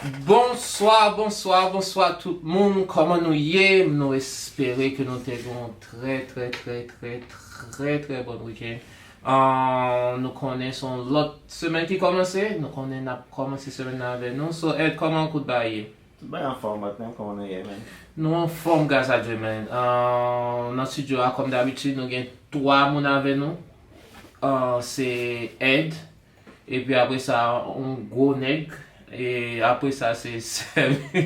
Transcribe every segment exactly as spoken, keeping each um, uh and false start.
Bonswa, bonswa, bonswa tout moun. Kòman nou ye? Nou espere ke nou te gen yon trè, trè, trè, trè, trè, trè bon wikenn. Ah, nou konnen se yon lòt semèn ki kòmanse. Nou konnen n ap kòmanse semèn nan avè nou. So, Ed, kòman kout bagay ye? Tout bagay anfòm, bòt menm kòman nou ye, man? Nou anfòm, gras a Dye, man. Ah, nan estidyo a, kòm dabitid, nou gen twa moun avè nou. Ah, se Ed, epi apre sa, yon gwo nèg. E apre sa, se sèvi-,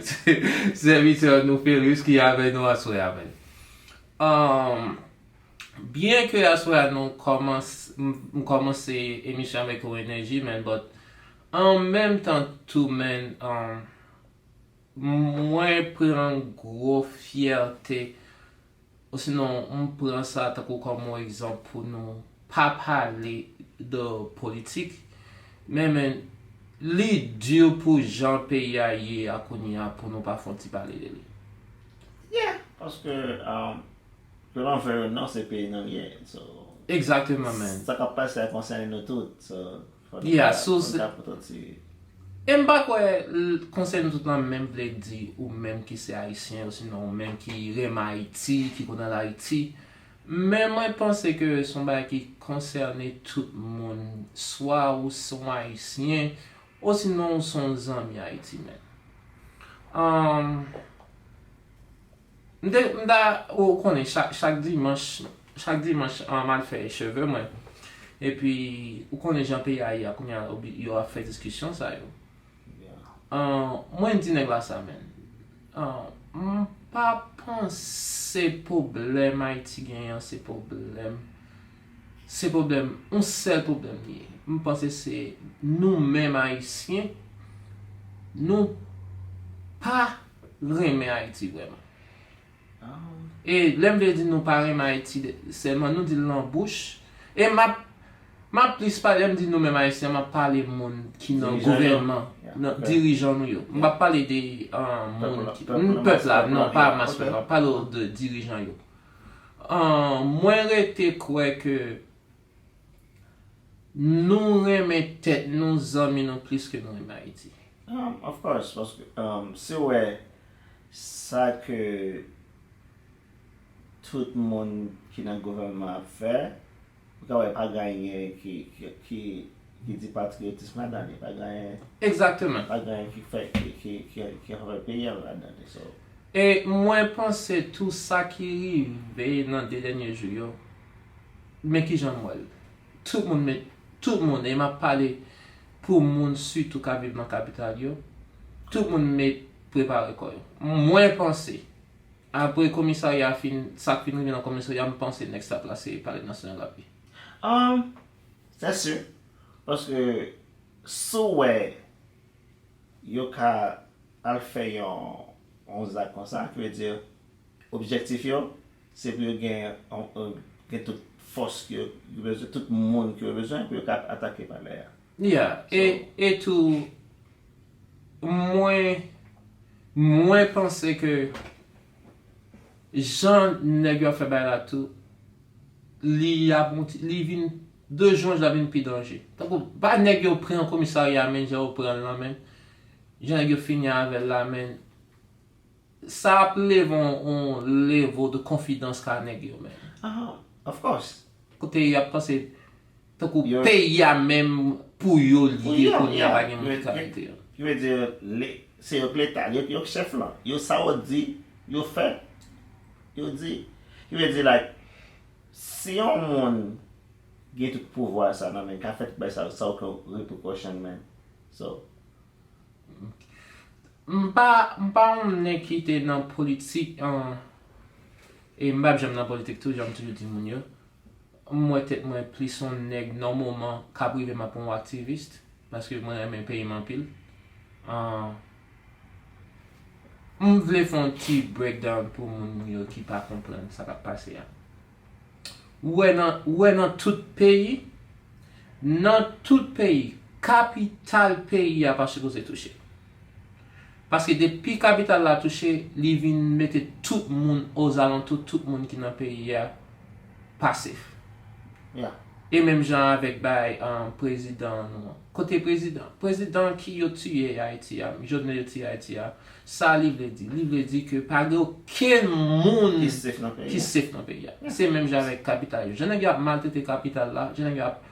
se sèvitè nou Felius ki avè nou aswè a, man. Um, byen ke aswè a nou kòmans-, m, m kòmanse emisyon avèk yon enèji, man, but an menm tan tou, man, um, mwen pran gwo fyète, osinon m pran sa tankou kòm yon egzanp pou nou pa pale de politik, men, men, li di pou jan peyi a ye a kounye a pou nou pa fè yon ti pale de li. Yeah, paske, um, ke l anfè yo non, se peyi n an li ye. So, Egzakteman, man. Sa k ap pase a konsène nou tout. So, fò nou Yeah, ka, so fò nou se ka pote yon ti E m pa kwè l konsène tout lan menm vle di ou menm ki se Ayisyen, osinon ou menm ki renmen Ayiti, ki konn al Ayiti. Men mwen panse ke se yon bagay ki konsène tout moun, swa ou se yon Ayisyen, osinon ou se yon zanmi Ayiti, man. Um, M te, m ta, ou konnen, chak, chak dimanch, chak dimanch, ah, m al fè cheve mwen. Epi, ou konnen jan peyi a ye a, kounye a, obi-, yo ap fè diskisyon sa yo. Yeah. Ah, mwen di nèg la sa, man. Ah, m pa panse pwoblèm Ayiti genyen an, se pwoblèm, se pwoblèm, yon sèl pwoblèm li ye. M panse se nou menm Ayisyen, nou pa renmen Ayiti vrèman. Ah. E lè m vle di nou pa renmen Ayiti de-, sèlman, nou di l nan bouch. E m ap, m ap plis pale, lè m di nou menm Ayisyen, m ap pale moun ki nan Dirijan yo. Gouvènman, Yeah, nan ok. Dirijan nou yo. M p ap pale de, ah, Pèp moun la, ki, pèp m, la, pèp mas la, pèp non, la, pa yeah, mas ok. Pèp la, m pale de dirijan yo. Ah, mwen rete kwè ke nou renmen tèt nou, zanmi nou, plis ke nou renmen Ayiti. Um, of course, paske, um, si w wè sa ke tout moun ki nan gouvènman ap fè, ou ka wè pa gen anyen ki, ki, ki, ki di patriyotism ladan li, pa gen anyen, Egzakteman. Pa gen anyen ki fè, ki, ki, ki, ki an favè peyi a ladan li, so. E mwen panse tou sa ki rive nan de dènye jou yo, men kijan m wè l. Tout moun met, tout moun, e m ap pale pou moun sitou k ap viv nan kapital yo, tout moun met prepare kò yo. Mwen panse, apre komisarya fin, sa k fin rive nan komisarya, m panse nèg sa plase palè nasyonal la pi. Um, c'est sûr. Paske si w wè yo ka al fè yon, yon zak konsa, ki vle di, objektif yo, se pou yo gen, gen tout fòs ke yo bezwen, tout moun ke yo bezwen pou yo ka atake palè a. Yeah, e, So, e tou, mwen, mwen panse ke jan nèg yo ap fè bagay la tou, li ap yon ti, li vin, de jou an jou la vin pi danje. Tankou, pa nèg yo pran komisarya a, men jan yo pran l lan, men jan nèg yo fini avè l la, men sa ap leve yon, yon level de konfidans ka nèg yo, men. Ah, of course. Kote y ap panse tankou Yo peyi a menm pou yo li Pou ye yo, kounye a, yeah. Pa gen moun ki ka rete yo. Ki vle di, le, se yo k leta, yo, yo k chèf lan. Yo sa yo di, yo fè, yo di. Ki vle di, like, si yon moun gen tout pouvwa sa nan men, ka fè tout bagay sa, sa okenn repercussion, man. So, M pa, m pa yon nèg ki te nan politik, an, e m p ap janm nan politik tou, jan m toujou di moun yo. M wè tèt mwen plis yon nèg nan moman k ap rive m ap yon aktivis, paske mwen renmen peyi m anpil. An, m vle fè yon ti breakdown pou moun yo ki pa konprann sa k ap pase a. Ou wè nan, ou wè nan tout peyi, nan tout peyi, kapital peyi a pa sipoze touche. Paske depi kapital la touche, li vin mete tout moun ozalantou, tout moun ki nan peyi a pa safe. Yeah. E menm jan avèk bay um, prezidan nou an. Kote prezidan? Prezidan ki yo tiye Ayiti a, Jovenel yo tiye Ayiti a, sa li vle di? Li vle di ke pa gen okenn moun ki sef nan peyi a. Se menm jan avèk kapital yo. Jan nèg yo ap maltrete kapital la, jan nèg yo ap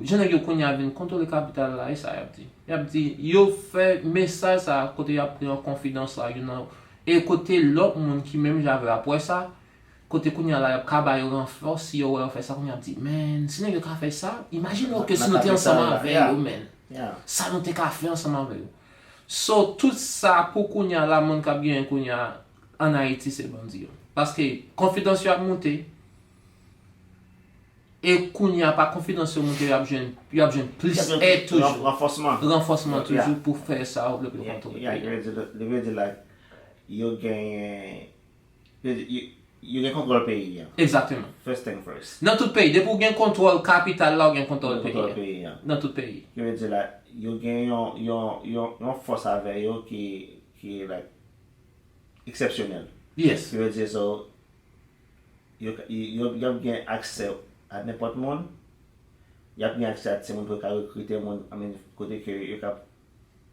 jan nèg yo kounye a vin kontwole kapital la, e sa y ap di. Y ap di, yo fè mesaj sa a kote y ap pran konfidans la, youn nan, e kote lòt moun ki menm jan avè yo ap wè sa, kote kounye a la y ap ka ba yo ranfò, si yo wè yo fè sa, kounye a ap di, men, si nèg yo ka fè sa, imajine w ke si nou te ansanm avè yo, men. Sa nou te ka fè ansanm avè yo. So, tout sa pou kounye a la, moun k ap genyen kounye a ann Ayiti se bandi yo. Paske konfidans yo ap moute, e kounye a pa konfidans yo moute, y ap jwenn, y ap jwenn plis èd toujou. Ranfòsman. Ranfòsman toujou pou fè sa, pou yo kontwole peyi a. Yo vle di, yo vle di la, yo genyen, yo, yo, yo gen kontwòl peyi a. Egzakteman. First thing first. Nan tout peyi, depi w gen kontwòl kapital la, w gen kontwòl peyi a. Nan tout peyi. Yo vle di la, yo gen yon, yon, yon, yon fòs avè yo ki, ki, like, eksepsyonèl. Yes. Yo vle di, so, yo, yo, yo ap gen aksè a nenpòt moun. Y ap gen aksè a timoun pou yo ka rekrite moun, I mean, kote ke yo ka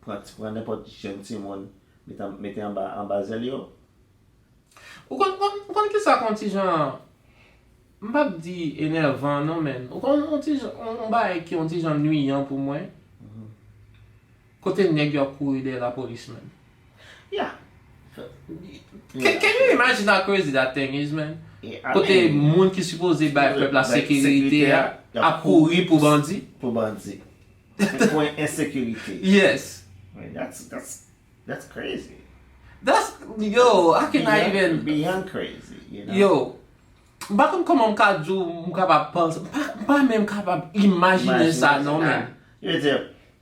pran, pran nenpòt jèn timoun, mete, mete anba, anba zèl yo. Ou konn, konn, ou konn kisa k on ti jan, m p ap di enèvan non, men ou konn on ti jan, on, on bagay ki on ti jan nwiyan pou mwen. Kote nèg yo ap kouri dèyè lapolis, man. Yeah. Can, can you imagine how crazy that thing is, man? Kote moun ki sipoze bay pèp la sekirite a ap kouri pou bandi. Pou bandi. Pou ensekirite. Yes. That's, that's, that's crazy. That's, yo, I cannot even. Beyond crazy, you know? Yo, m pa konn kòman m ka di w, m kapab panse, m pa, m pa menm kapab imajine sa non, man. Yo di,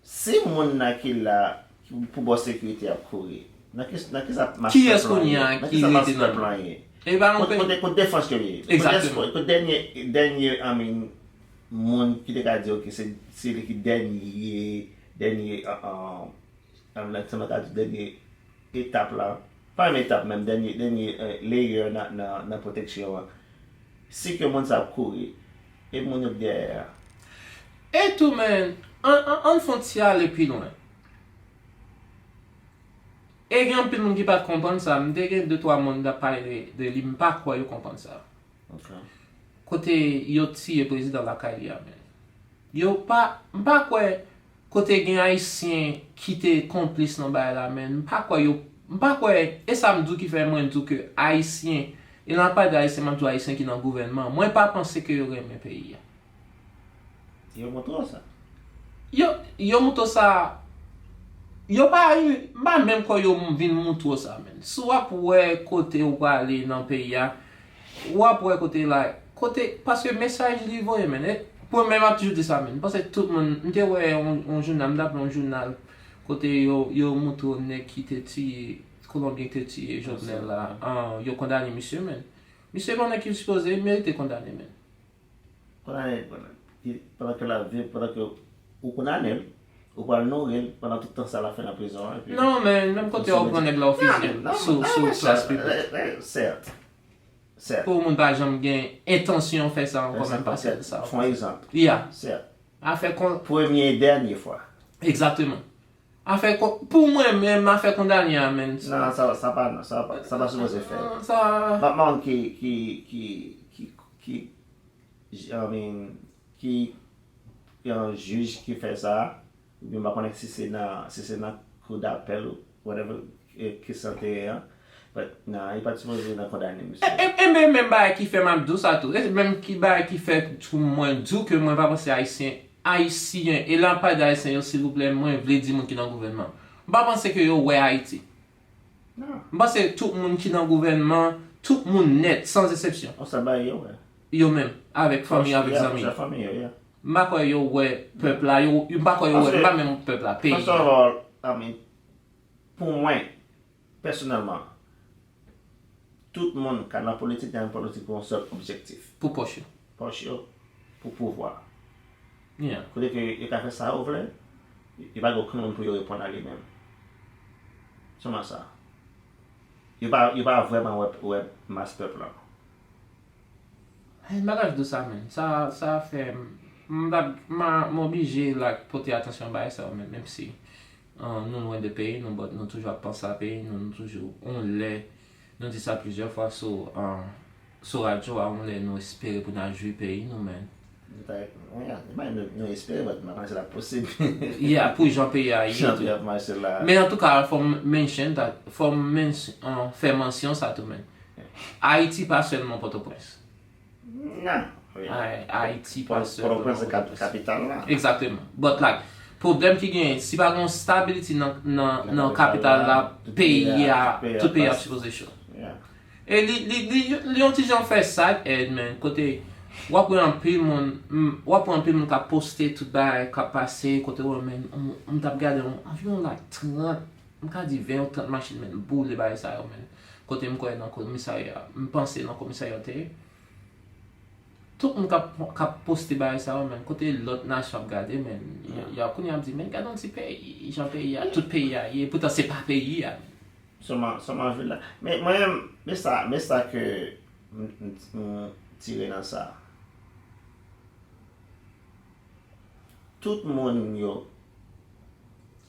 si moun nan ki la pou bò sekirite ap kouri, nan ki, nan ki sa mas pèp lan ye? Kiyès kounye a ki rete nan li? E pa yon peyi. Kote, kote defans yo ye? Egzakteman. Kote, kote dènye, dènye, I mean, moun ki te ka di, ok, se, se li ki dènye, dènye, uh, uh, Ann, sa mwen ka di dènye etap la, pa menm etap menm, dènye, dènye eh, layer nan, nan, nan pwoteksyon an. Si ke moun sa ap kouri, e moun yo k dèyè a. E tou, men, ann, ann, ann fè on ti ale pi lwen. E gen anpil moun ki pa t konprann sa. M te gen de twa moun k t ap pale de, de li, m pa kwè yo konprann sa. Kote yo tiye prezidan lakay li a, men. Yo pa, m pa kwè kote gen Ayisyen ki te konplis nan bagay la, men. M pa kwè yo, m pa kwè, e sa m di w ki fè mwen di w ke Ayisyen, e nan pale de Ayisyen, m ap di w Ayisyen ki nan gouvènman, mwen pa panse ke yo renmen peyi a. Yo montre w sa. Yo, yo montre w sa. Yo pa, m pa menm kwè yo vin montre w sa, men. Si w ap wè kote w prale nan peyi a, w ap wè kote la, kote, paske mesaj li voye, men. E, pou mwen, m ap toujou di sa, men. M panse tout moun, m te wè yon, yon jounal, m t ap li yon jounal, kote yo, yo montre w nèg ki te tiye, Kolonbyen ki te tiye Jovenel la, an, yo kondane misye, men. Misye pa nèg ki sipoze merite kondane, men. Kondane, pandan, pandan ke l ap viv, pandan ke ou kondane l, ou pral nouri l pandan tout tan sa l ap fè nan prizon an, epi. Non, men, menm kote w pran nèg la, w fizye l sou, sou plas piblik. Sèt. Sèt. Pou moun pa janm gen entansyon fè sa ankò, menm pa sèt sa. Fè yon egzanp. Ya. Sèt. Afè kon. Premye e dènye fwa. Egzakteman. Afè kon, pou mwen menm, afè kondane a, men. Non, sa, sa pa, non, sa pa, sa pa sipoze fèt. Sa. M ap mande ki, ki, ki, ki, ki, I mean, ki, ki yon jij ki fè sa, oubyen m pa konnen si se nan, si se nan kou dapèl ou whatever, e, ki sa te ye an. But, non, li pa t sipoze nan kondane misye. E, e, e men, menm bagay ki fè m ap di w sa tou. E menm ki bagay ki fè tou mwen di w ke mwen pa panse Ayisyen, Ayisyen, e lè m ap pale de Ayisyen yo, silvouplè, mwen vle di moun ki nan gouvènman. M pa panse ke yo wè Ayiti. Non. M panse tout moun ki nan gouvènman, tout moun nèt, sans exception. On sa bagay yo wè. Yo menm, avèk fanmi, avèk zanmi. Pwòch fanmi yo, yeah. M pa kwè yo wè pèp la, yo, m pa kwè yo wè, m pa menm pèp la, peyi. First of all, I mean, pou mwen, pèsonèlman, tout moun ka nan politik, nan politik pou yon sèl objektif. Pou pòch yo. Pòch yo, pou pouvwa. Yeah. Kote ke yo ka fè sa yo vle, yo pa gen okenn moun pou yo reponn a li menm. Sèlman sa. Yo pa, yo pa vrèman wè, wè mas pèp lan. Ay, m pa ka di w sa, men. Sa, sa fè m M t ap, m a, m oblije, like, pote atansyon bay sa yo, men, menm si, uh, nou lwen de peyi nou, but nou toujou ap panse a peyi nou, nou toujou, on lè, nou di sa plizyè fwa sou, uh, sou radyo a, on lè nou espere pou n al jwi peyi nou, men. Like, yeah, nou, nou espere, but m pa panse l ap posib. Yeah, pou jan peyi a ye. Jan peyi ap mache la. Men antouka, fò m mention that, fò m mention, uh, fè mansyon sa tou, men. Ayiti pa sèlman Pòtoprens. Non. Ay- Ayiti pa sèlman Pòtoprens se kap- Pòtoprens. Kapital la. Exactement. But like, pwoblèm ki genyen, si pa gen yon stability nan, nan, nan kapital la, peyi a, tout peyi a sipoze cho. Yeah. E li, li, li, li yon ti jan fè sad, Ed, men, kote w ap wè anpil moun, m, w ap wè anpil moun k ap poste tout bagay k ap pase, kote w wè, men, m, m t ap gade yon, anviwon, like, trant, m ka di ven ou trant machin, men, boule bagay sa yo, men. Kote m kwè nan komisarya, m panse nan komisarya te ye. Tout moun k ap, k ap poste bagay sa yo, men, kote lòt nasyon ap gade, men, y a, y a kounye ap di, men, gade yon ti peyi, jan peyi a, tout peyi a ye, poutan se pa peyi a. Sèlman, sèlman vil la. Men mwen menm, men sa, men sa ke m, m, m tire nan sa. Tout moun yo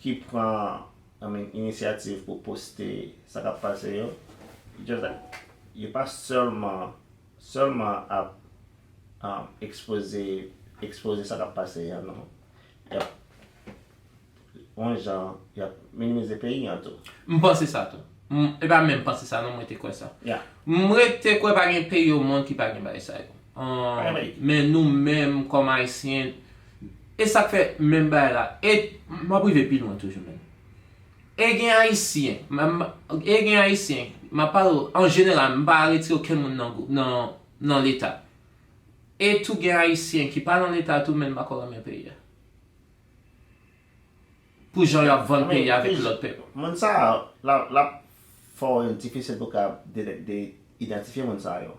ki pran, I mean, inisyativ pou poste sa k ap pase yo, just like, yo pa sèlman, sèlman ap, um, ekspoze, ekspoze sa k ap pase a, non. Y ap, yon jan, y ap minimize peyi an tou. M panse sa tou. M, e pa menm panse sa, non, mwen te kwè sa. Yeah. M rete kwè pa gen peyi o mond ki pa gen bagay sa yo. Pa gen peyi. Men nou menm, kòm Ayisyen, e sa k fè menm bagay la. E m ap rive pi lwen toujou, men. E gen Ayisyen, m, m, e gen Ayisyen, m ap pale w, an jeneral, m pa retire okenn moun nan, gwoup- nan, nan Leta. E tou gen Ayisyen ki pa nan Leta tou, men m pa kwè renmen peyi a. Pou jan y ap vann peyi a avèk lòt pèp. Moun sa a, l ap, l ap fè w difisil pou ka de, de idantifye moun sa yo.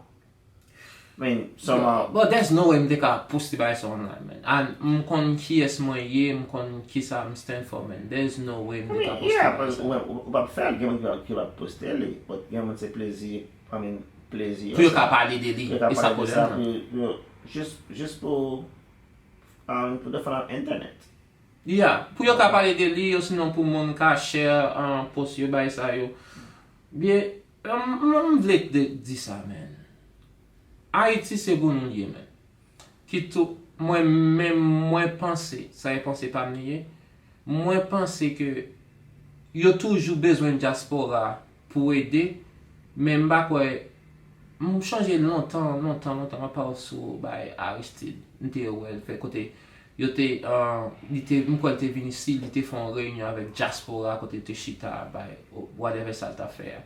Men, sèlman, But there's no way m te ka poste bagay sa online, man. And m konn kiyès mwen ye, m konn kisa m stand for, man. There's no way m te ka poste yeah, bagay sa. Ou, ou, ou p ap fè l, gen moun ki p ap, ki p ap poste li, but gen moun se plezi, I mean, plezi. Pou yo ka pale de li, Yo ka e sa pale de pwoblèm sa, nan. pou yo, just, just pou, um, pou defann internet. Yeah, pou yo ka pale de li, osinon pou moun ka share, uh, post yo, bagay sa yo. Byen, m, m, m vle de, di sa, man. Ayiti se pou nou l ye, man. Kit ou, mwen menm, mwen panse, sa e panse pa m li ye, mwen panse ke yo toujou bezwen dyaspora pou ede, men m pa kwè, m chonje lontan, lontan, lontan, m ap pale sou bay Aristide, m te wè l fè kote yo te, uh, li te, m kwè l te vin isi, li te fè yon reyinyon avèk dyaspora kote yo te chita, bay, whatever sa l t ap fè a.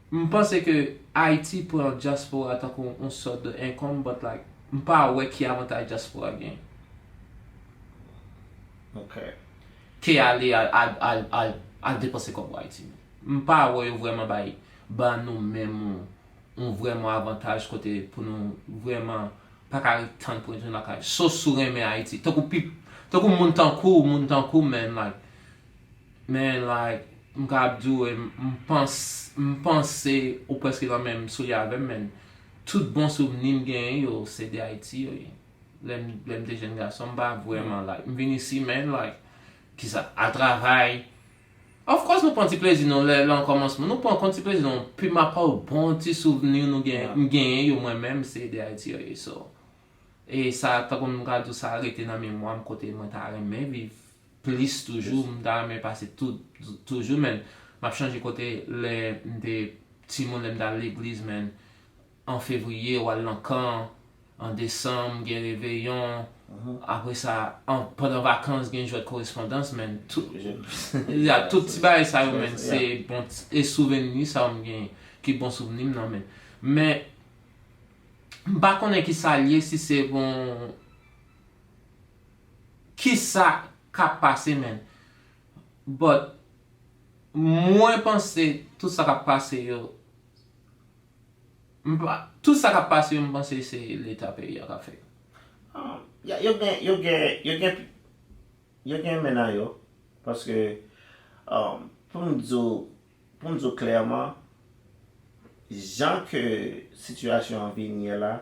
M panse ke Ayiti pran dyaspora tankou yon sòt de income, but like, m pa wè ki avantaj dyaspora gen. Ok. Ke ale al, al, al, al, al depanse kòb Ayiti. M pa wè yo vrèman bay, ba nou menm yon, yon vrèman avantaj kote pou nou vrèman pa ka ret tann pou retounen lakay. Sof si w renmen Ayiti. Tankou pi, tankou moun tankou, moun tankou, man, like, Man, like, m ka ap di w, m, m pans, m panse ou prèske nan menm soulye avè m, men tout bon souvni m genyen yo, se de Ayiti yo ye. Lè m, lè m te jèn gason, m pa vrèman, like, m vin isi, men, like, kisa, al travay. Of course, nou pran ti plezi nou, lè, lè an kòmansman, nou pran, pran ti plezi nou, pi m ap pale w bon ti souvni nou gen, m genyen yo, mwen menm, se de Ayiti yo ye, so. E sa, tankou m ka di w, sa rete nan memwa m kote mwen ta renmen viv plis toujou, m ta renmen pase tout, toujou, men m ap chanje kote lè m te timoun, lè m t al legliz, men an fevriye, w al nan kan, an desanm, gen reveyon, apre sa, an, pandan vakans, gen jwèt korespondans, men tout, ya, tout ti bagay sa yo, men se bon, e souvni sa yo m gen, ki bon souvni m nan, men, men, m pa konnen ki sa l ye, si se bon, ki sa k ap pase, men. But, mwen panse, tout sa k ap pase yo, m pa, tout sa k ap pase yo, m panse se Leta peyi a k ap fè yo. Ah, ya, yo gen, yo gen, yo gen, yo gen men nan yo, paske, um, pou m di w, pou m di w klèman, jan ke sitiyasyon an vin ye la,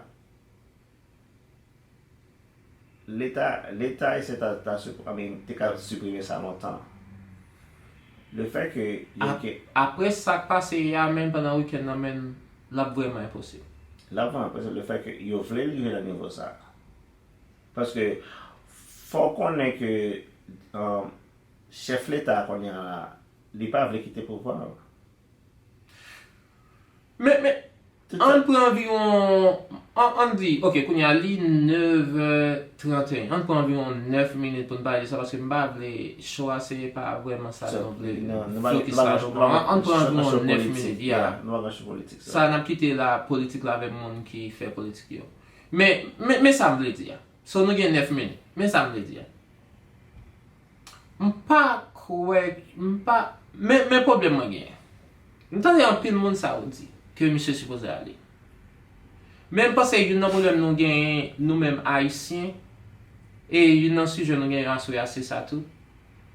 Leta, Leta ayisyen ta, ta, I mean, te ka siprime sa lontan. Le fè ke yo gen. Apre sa k pase yè a, menm pandan wikenn nan, menm, l ap vrèman enposib. L ap vrèman enposib, le fè ke yo vle l rive nan nivo sa. Paske, fò w konnen ke um, chèf Leta a kounye a la, li pa vle kite pouvwa a. Men, men, ann pran anviwon, ann, ann di, ok, kounye a li nèf è tranteyen, ann pran anviwon nèf minit pou n pale de sa, paske m pa vle, show a se pa vrèman sa nou vle fokis la. Ann pran anviwon nèf minit, yeah. Sa n ap kite la, politik la avèk moun ki fè politik yo. Men, men, men sa m vle di a. So nou gen nèf minit. Men sa m vle di a. M pa kwè, m pa, men, men pwoblèm mwen genyen. M tande anpil moun sa yo di ke misye sipoze ale. Men m panse youn nan pwoblèm nou genyen, nou menm Ayisyen, e youn nan sijè nou genyen aswè a se sa tou.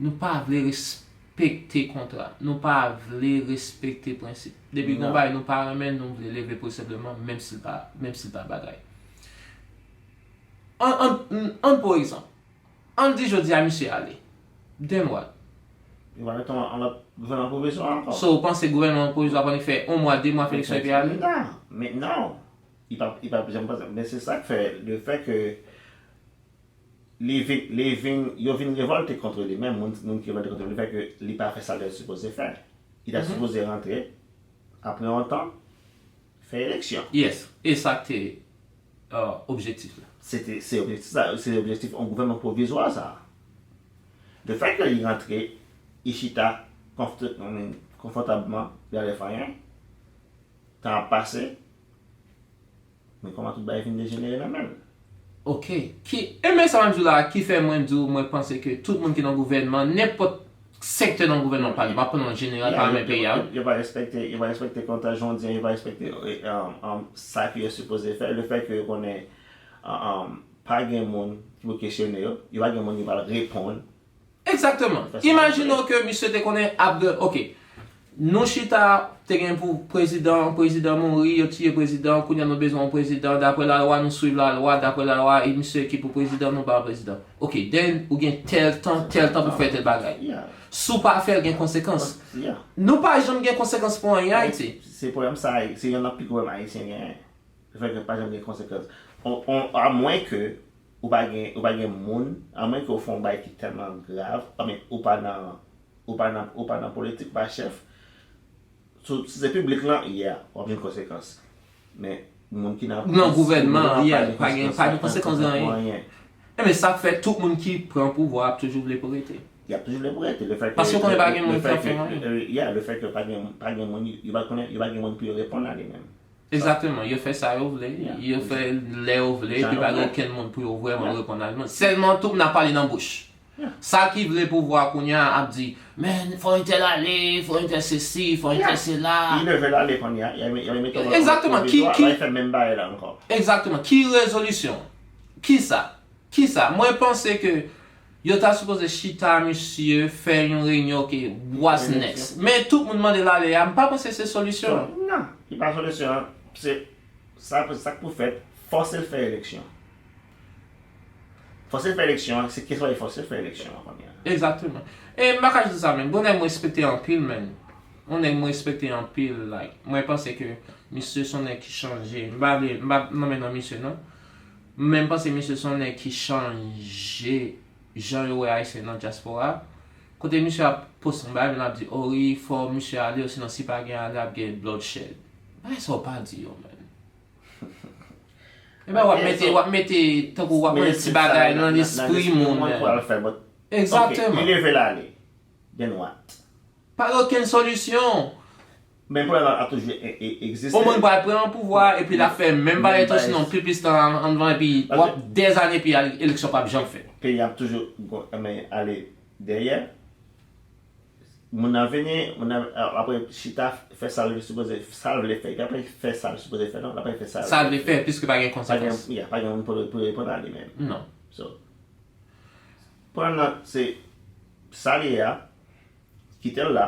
Nou pa vle respekte kontra. Nou pa vle respekte prensip. Depi gon bagay nou pa renmen, nou vle leve pou senpleman, menm si l pa, menm si l pa bagay. Ann, ann, ann, ann, pou egzanp, ann di jodi a misye ale. Then what? Yo va mete yon lòt gouvènman pwovizwa ankò. So, ou panse gouvènman pwovizwa pa annik fè yon mwa, de mwa fè eleksyon epi ale? Non, men non. Li pa, li pa janm panse. Men se sa k fè, le fè ke li vin, li vin, yo vin revòlte kont li menm, moun, moun ki revòlte kont li, le fè ke li pa fè sa l te sipoze fè. Li ta sipoze rantre, apre yon tan, fè eleksyon. Yes, e sa k te uh, objektif la. Se te, se objektif sa, se objektif yon gouvènman pwovizwa sa. Le fè ke li rantre, li chita konfòtabman, li pa fè anyen, tan ap pase, men kòman tout bagay vin dejenere nan men l. Ok. Ki, e men sa m ap di w la a, ki fè mwen di w, mwen panse ke tout moun ki nan gouvènman, nenpòt sektè nan gouvènman, pa, m ap pran an jeneral, pa menm peyi a, wi. Yo pa respekte, yo pa respekte kontra, jan w di an, yo pa respekte um, um, sa ke yo sipoze fè. Le fè ke yo konnen um, um, pa gen moun ki pou kesyone yo, yo pa gen moun ki pral reponn. Egzakteman. Imajine w ke misye te konnen ap gen, ok. Nou chita, te gen pou prezidan, prezidan mouri, yo tiye prezidan, kounye a nou bezwen yon prezidan, daprè lalwa, nou swiv lalwa, daprè lalwa, e misye ki pou prezidan, nou ba prezidan. Ok, then, ou gen tèl tan, tèl tan pou fè tèl bagay. Si w pa fè l, gen konsekans. Nou pa janm gen konsekans pou anyen Ayiti. Se pwoblèm sa, se youn nan pi gwo pwoblèm Ayisyen genyen. Le fè ke pa janm gen konsekans. Amwenke ou pa gen, ou pa gen moun, amwenke ou fè yon bagay ki tèlman grav, I mean, ou pa nan, ou pa nan, ou pa nan politik, ou pa chèf. So, si se piblik lan, yeah, w ap jwenn konsekans. Men, moun ki nan, nan gouvènman, yeah, pa gen, pa gen konsekans nan anyen. Enben, sa k fè tout moun ki pran pouvwa ap toujou vle pou rete. Y ap toujou vle pou rete. Le fè ke, paske yo konnen pa gen moun ki ap fè anyen. Yeah, le fè ke pa gen, pa gen moun, yo pa konnen, yo pa gen moun pou yo reponn a li menm. Egzakteman, yo fè sa yo vle, yo fè lè yo vle, epi pa gen okenn moun pou yo vrèman reponn a li. Sèlman tout moun ap pale nan bouch. Sa ki vle pouvwa kounye a ap di, men fò entèl ale, fò entèl sesi, fò entèl sela. Li leve l ale kounye a, y a mete yon pwovizwa, y a fè menm bagay la ankò. Egzakteman, ki rezolisyon? Kisa? Kisa? Mwen panse ke yo ta sipoze chita misye fè yon reyinyon ke what's next. Men tout moun mande l ale a, m pa panse se solisyon an. Non, li pa solisyon an. Se sa, sa k pou fèt, fòse l fè eleksyon. Fòse l fè eleksyon an, se kesyon e fòse l fè eleksyon an kounye a. Egzakteman. E m pa ka jwenn sa menm. Gon nèg mwen respekte anpil menm. Yon nèg mwen respekte anpil, like, mwen panse ke misye se yon nèg ki chanje. M pa vle, m pa nan men nan misye non. Men m panse misye se yon nèg ki chanje jan yo wè Ayisyen nan dyaspora. Kote misye ap poste yon bagay, men l ap di, o wi, fò misye ale, osinon si pa gen ale, ap gen bloodshed. Bagay sa w pa di yo, man. Ebyen, w ap mete, w ap mete, tankou w ap mete ti bagay nan lespri moun, man. Egzakteman. Li leve l ale. Then what? Pa gen okenn solisyon. Men pwoblèm nan ap toujou egziste. Yon moun pral pran pouvwa epi l ap fè menm bagay tou sinon pi plis tan annvan epi w ap dèzane epi eleksyon p ap janm fèt. Peyi a ap toujou ale dèyè. Moun nan vini, moun nan apre chita fè sa l sipoze, sa l vle fè, epi apre fè sa l sipoze fè non, l apre fè sa l vle fè. Sa l vle fè, piske pa gen konsekans. Pa gen moun pou reponn a li menm. Non. So, pwoblèm nan se sa l ye a, kite l la,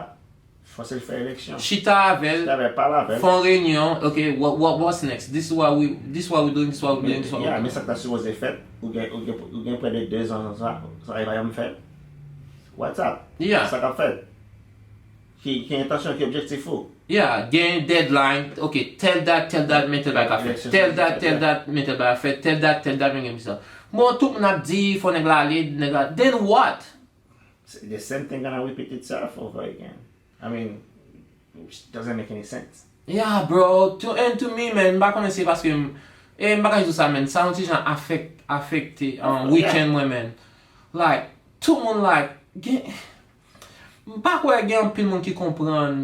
Fòse l fè eleksyon. Chita avè l, Chita avè l, pale avè l. Fè yon reyinyon. Ok, what, what, what's next? This is what we, this is what we doing, this is what we doing, this is what we Yeah, men doing. Sa k ta sipoze fèt, ou gen, ou gen, ou gen prè de de zan sa, sa e pa janm fèt. What's up? Yeah. Sa k ap fèt? Ki, ki entansyon, ki objektif ou? Yeah, gen deadline. Ok, tèl dat, tèl dat, men tèl bagay ka fèt. Tèl dat, tèl dat, men tèl bagay ka fèt. Tèl dat, tèl dat, men gen sa. Bon, tout moun ap di, fò nèg la ale, nèg la. Then what? The same thing gonna repeat itself over again. I mean, it doesn't make any sense. Yeah, bro. To, and to me, man, m pa konnen se paske m, e m pa ka di sa, man. Sa yon ti jan afek, afekte an Yeah. Weekend mwen, man. Like, tout moun, like, gen, m pa kwè gen anpil moun ki konprann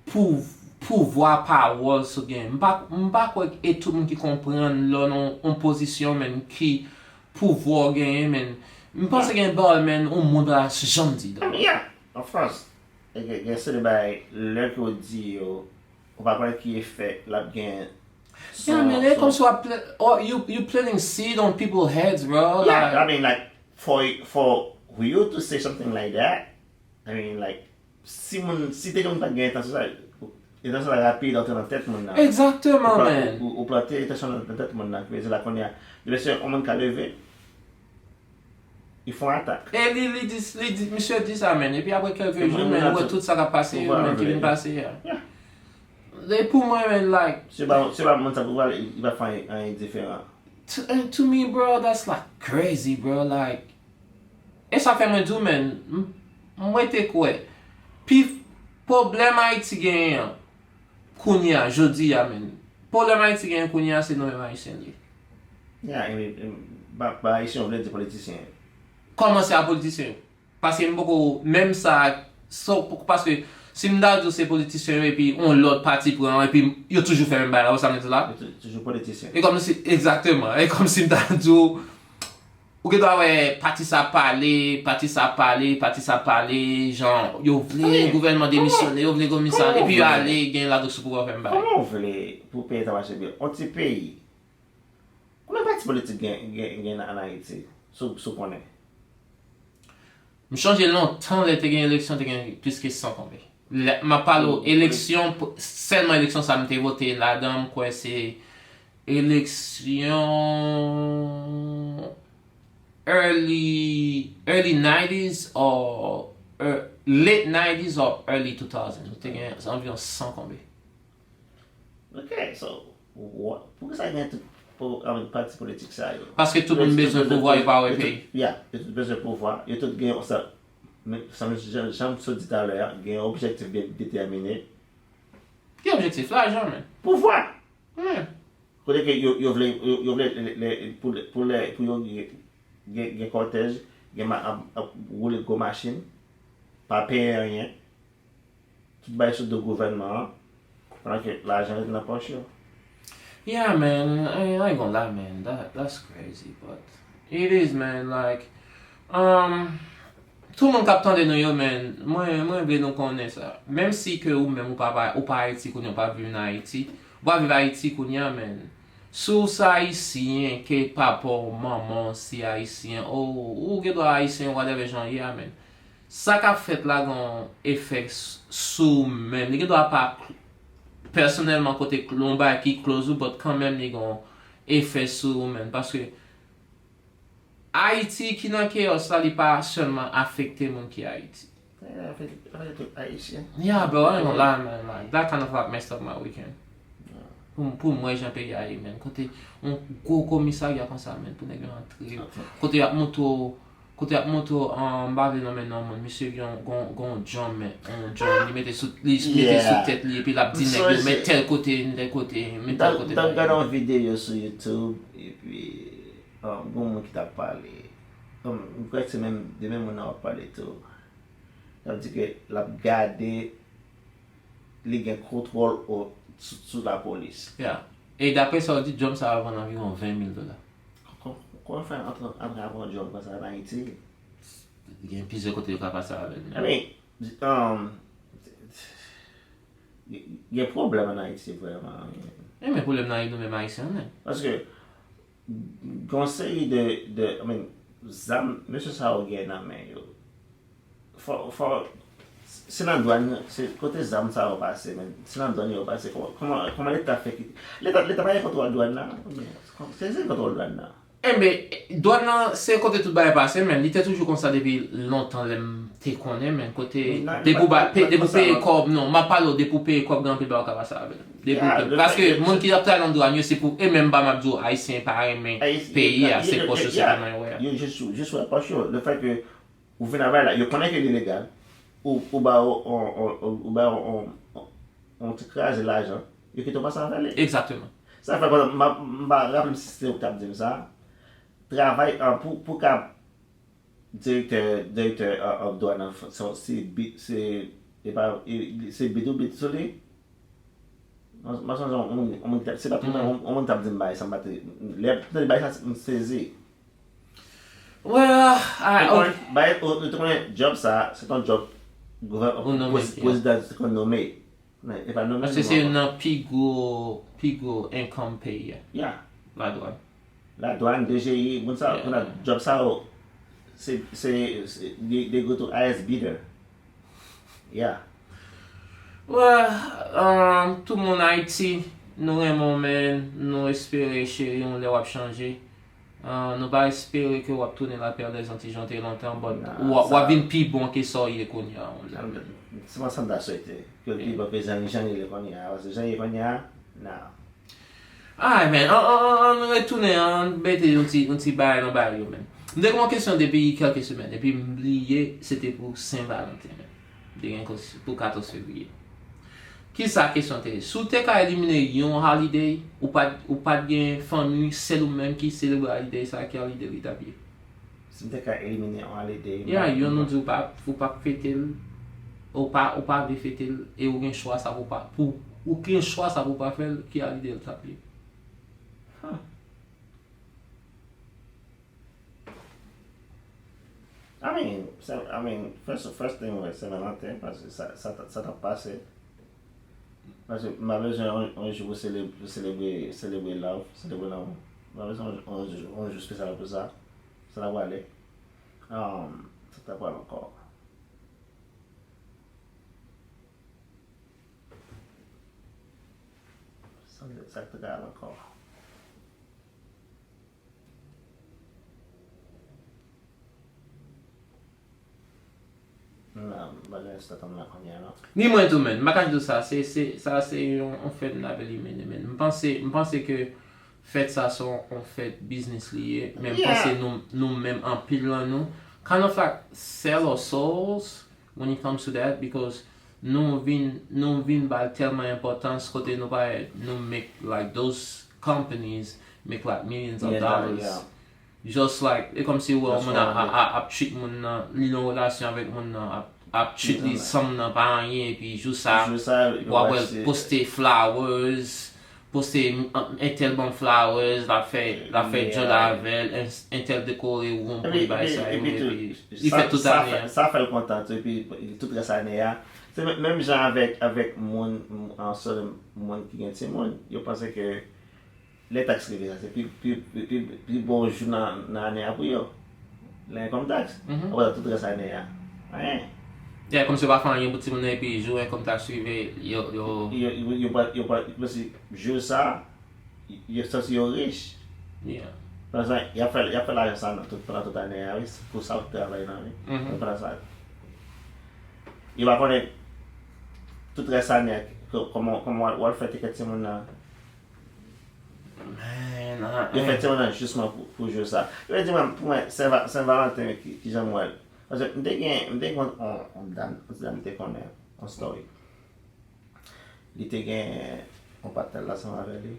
pou, pouvwa pawòl sa w gen. M pa, m pa kwè e tout moun ki konprann lè w nan yon pozisyon, man, ki pouvwa w genyen, man. M panse gen pawòl, man, yon moun pa janm di, dog. Yeah, of course. E gen, gen seri de bagay, lè ke w di yo, ou pa konnen ki efè l ap gen. Yeah, man, e kòmsi w ap pla-, oh, you, you planting seed on people heads, bro. Yeah, Like, I mean, like, for, for you to say something like that, I mean, like, si moun, si te gen moun pa t gen entansyon sa, entansyon sa rapid antre nan tèt moun nan. Exactement, Ou pla- man. Ou, ou plante entansyon nan tèt moun nan, ki vle di la kounye a, depi se yon moun ka leve, li fè yon atak. E li, li di, li di, misye di sa, man. Epi apre kèlke E jou, mwen, man, mwen ou wè ap- tout sa k ap pase Ou yo, wè man, ki vin anvle. Pase a. Yeah. E pou mwen, man, like, Se pa, se pa moun sa pou pale, li pa fè anyen diferan. to, and to me, bro, that's like crazy, bro. Like, e sa fè mwen di w, man, m- mwen te kwè. Pi pwoblèm Ayiti genyen an, kounye a, jodi a, man. Pwoblèm Ayiti genyen kounye a, se nou menm Ayisyen li. Yeah, e, e, ba, ba Ayisyen, ou vle di politisyen. Kòmanse a politisyen yo. Paske m poko, menm sa, so, poko, paske si m ta di w se politisyen yo, epi yon lòt pati pran, epi yo toujou fè menm bagay la, ou sa m di la? Yo tou- toujou politisyen. E kòmsi, egzakteman, e kòmsi m ta di w, ou gen dwa wè pati sa pale, pati sa pale, pati sa pale, jan, yo vle gouvènman demisyone, yo vle gouvèman sa, epi yo ale, gen la sou pouvwa fè menm bagay. Kòman ou vle pou peyi ta mache byen? On ti peyi. Konbyen pati politik gen, gen, gen an Ayiti? Si w, si w konnen. M chonje lontan lè te gen eleksyon, te gen plis ke san konbe. Lè, m ap pale w eleksyon, p- sèlman eleksyon sa m te vote ladan, m kwè se eleksyon early, early nineties or er, late nineties or early two thousand. Te gen anviwon san konbe. Ok, so, what, poukisa gen tout po- I mean, pati politik sa yo? Paske tout moun bezwen pouvwa, yo pa wè peyi. Yeah, yo tout bezwen pouvwa. Yo tout gen sa, men sa, jan, jan m sot di talè a, gen objektif byen detèmine. Ki objektif? Lajan, man. Pouvwa! Man. Kote ke yo, yo vle, yo, yo vle le, le, pou, le, pou, le, pou yo gen, gen, gen kòtèj, gen ma, ap, ap woule gwo machin, pa peye anyen, tout bay sou do gouvènman an, pandan ke lajan rete nan pòch yo. Yeah, man. I, I ain't gonna lie, man. That, that's crazy, but it is, man. Like, um, tout moun k ap tande nou yo, man, mwen, mwen vle nou konnen sa. Menm si ke ou menm ou pa, pa, ou pa Ayiti kounye a, ou pa viv nan Ayiti, ou pa viv Ayiti kounye a, man. Si w se Ayisyen, ke papa w, manman w se Ayisyen, ou, ou gen dwa Ayisyen, whatever jan w ye a, man. Sa k ap fèt la gen yon efè s- sou ou menm. Li gen dwa pa cl- pèsonèlman kote cl- yon bagay ki close ou, but kanmenm li gen yon efè sou ou menm. Paske Ayiti ki nan chaos la, li pa sèlman afekte moun ki Ayiti. Afekte tout Ayisyen. Yeah, bro, I ain't gonna lie, man. Like, that kind of like messed up my weekend. Pou, pou mwen, jan peyi a ye, man. Kote yon gwo komisarya konsa, man, pou nèg yo antre. Kote y ap montre w, kote y ap montre w, um, m pa vle nonmen non moun, misye gen yon, gen yon, gen yon drum, man, yon drum, li mete sou, li mete sou tèt li, epi l ap di nèg yo, men tèl kote, men tèl kote, men tèl kote. M t ap gade yon videyo sou YouTube, epi, um, gen yon moun ki t ap pale. Um, m kwè se menm, de menm moun nan w ap pale tou. Sa vle di ke l ap gade, li gen kontwòl o- sou, sou lapolis. Yeah. E daprè sa w di, drum sa a vann anviwon ven mil dola. Kò- Kòman fè antre antre avè yon drum konsa an Ayiti? Gen plizyè kote yo ka pase avè l. I mean, um, gen pwoblèm an Ayiti vrèman. E men pwoblèm nan nou menm Ayisyen, men. Paske gen yon seri de, de, I mean, zam mesye sa yo gen nan men yo. Fò, fò, Se nan dwàn, se kote zam sa yo pase, men. Se nan dwàn yo pase. Kòman, kòman, kòman leta fè ki. Leta, leta pa gen kontwòl dwàn nan. Se, se kontwòl dwàn nan. Enben, dwàn nan, se kote tout bagay pase, men li te toujou konsa depi lontan lè m te konnen, men kote. Depi w peye kòb, non, m ap pale w, depi w peye kòb, gen anpil bagay w ka pase avè l. Depi w peye. Paske moun ki ap travay nan dwàn yo, se pou, e menm ba m ap di w, Ayisyen pa renmen peyi a, se pòch yo sèlman yo wè. Yo jis, jis wè pòch yo. Lefètke ou vin avè la, yo konnen ke li legal, ou, ou ba yo, ou, ou, ou ba yo, on, on ti kraze lajan, yo kite w pase avè li. Egzakteman. Sa fè pandan, m pa, m pa raple m si se ou k t ap di m sa, travay an, pou, pou ka direktè, direktè an, an dwàn nan, se, se, se, e pa, e, se bit ou bit sou li. Mwen, mwen sonje yon moun, yon moun ki t ap, se pa tout moun, yon moun t ap di m bagay sa, m pa te, lè m tande bagay sa, m sezi. Well, I, ou te konnen, bagay, ou te konnen job sa, se t on job gouven-, prezidan te konn nome. E pa nome sèlman. Paske se youn nan pi gwo, pi gwo income peyi a. Yeah. Ladwàn. Ladwàn, D G I, moun sa, moun sa, job sa yo, se, se, se, they, they go to highest bidder. Yeah. Well, um, tout moun Ayiti, nou renmen w, men nou espere, cheri, yon lè w ap chanje. Uh, nou pa espere ke w ap tounen la perle des Antilles jan w te ye lontan, but w ap vin pi bon ke sa w ye kounye a, yon lè. Se pa sa m ta swete, ke l pi bon ke jan, jan l ye kounye a, paske jan l ye kounye a, nah. Alright, man. Ann, ann, ann, ann retounen, ann mete yon ti, yon ti bagay nan bagay yo, man. M te gen yon kesyon depi kèlke semèn, epi m bliye se te pou Sen Valanten, man. M te gen pou katòz fevriye. Kisa kesyon te ye? Si w te ka elimine yon holiday, ou pa t, ou pa t gen fanmi, sèl ou menm ki selebre holiday sa, ki holiday li t ap ye? Si m te ka elimine yon holiday, m pa. Yeah, youn ou di ou p ap, ou p ap fete l, ou pa, ou pa vle fete l, e ou gen chwa sa pou pa, pou, ou gen chwa sa pou pa fè l, ki holiday l t ap ye? Huh. I mean, I mean, first, first thing, wè, Sen Valanten, paske sa, sa, sa t ap pase. Paske m pa bezwen yon, yon jou pou sele-, pou selebre, selebre love, selebre lanmou. M pa bezwen yon, yon jou, yon jou espesyal pou sa. Sa ta pwale. Um, sa ta pwale ankò. Sa, sa ta pwale ankò. Ni mwen tou, man. M pa ka di w sa. Se, se, sa se yon, yon fèt m t ap elimine, man. M panse, m panse ke fèt sa se yon, yon fèt biznis li ye. Men m panse nou, nou menm, anpil nan nou, kind of like sell our souls when it comes to that, because nou vin, nou vin ba l tèlman enpòtans kote nou pa, nou make like those companies make like millions of dollars. Just like, e kòmsi ou wè yon moun ap, ap, ap treat moun nan, li nan relasyon avèk moun nan, ap, ap treat li sanm nan pa anyen, epi jou sa, w ap wè l poste flowers, poste entèl ban m flowers, l ap fè, l ap fè djòl avè l, entèl dekore woum pou li, bagay sa yo, epi li fè tout ane an. Sa fè l kontan tou, epi tout rès ane a. Se menm jan avèk, avèk moun, moun ki gen timoun, yo panse ke lè taks rive, sa se pi, pi, pi, pi, pi bon jou nan, nan ane a pou yo. Lè enkòm taks, ou pa wè tout rès ane a. Anyen. Yeah, kòmsi yo pa fè anyen pou timoun nan, epi jou enkòm taks rive, yo, yo. Yo, yo, yo pa, yo pa, yo panse jou sa, yo santi yo rich. Yeah. Pandan y ap fè, y ap fè lajan sa nan tout, pandan tout ane a, wi, pou sa w travay nan, wi. Men pandan sa, yo pa konnen tout rès ane a, kòman, kòman w al fè tèt timoun nan. Yo fè timoun nan jisman pou, pou jou sa. Yo di mwen, pou mwen, Sen, Sen Valanten, ki, kijan m wè l. Paske m te gen, m te gen yon, yon dam, yon ti dam m te konnen, yon story. Li te gen yon patnè l ansanm avè li.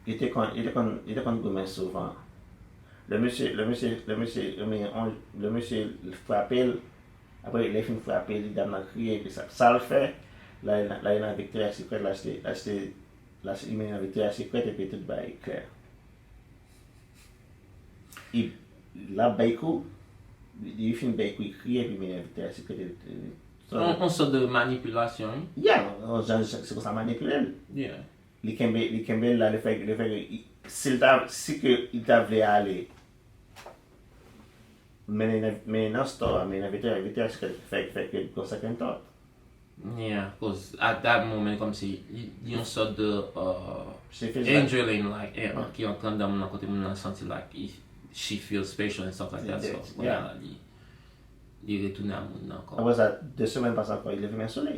Li te konn, li te konn, li te konn goumen souvan. Lè mesye, lè mesye, lè mesye, lè mesye frape l, apre lè l fin frape l, dam nan kriye, epi sa, sa l fè, l ale nan, l ale nan Victoria's Secret, l achte, l achte, l achte, li mennen nan Victoria's Secret, epi tout bagay klè. Li, l ap bay kou, li, li fin bay kou, li kriye, epi mennen Victoria's Secret, epi, epi, On, on sòt de manipilasyon, wi. Yeah, on jan, se konsa manipile l. Yeah. Li kenbe, li kenbe l la, li fè, li fè, si l ta, si ke li ta vle ale, Men nan, men nan store, men nan V T X, V T X fè, fè, fè gon second thought. Yeah, cause at that moment, kòmsi li, li yon sòt de uh, She feels like, adrenaline, like, yeah, ki antre anndan moun nan kote moun nan santi like he, she feels special and stuff like that. So, Yeah. Kounye a li, li retounen a moun nan ankò. Apre sa, de semèn pase ankò, li leve men sou li.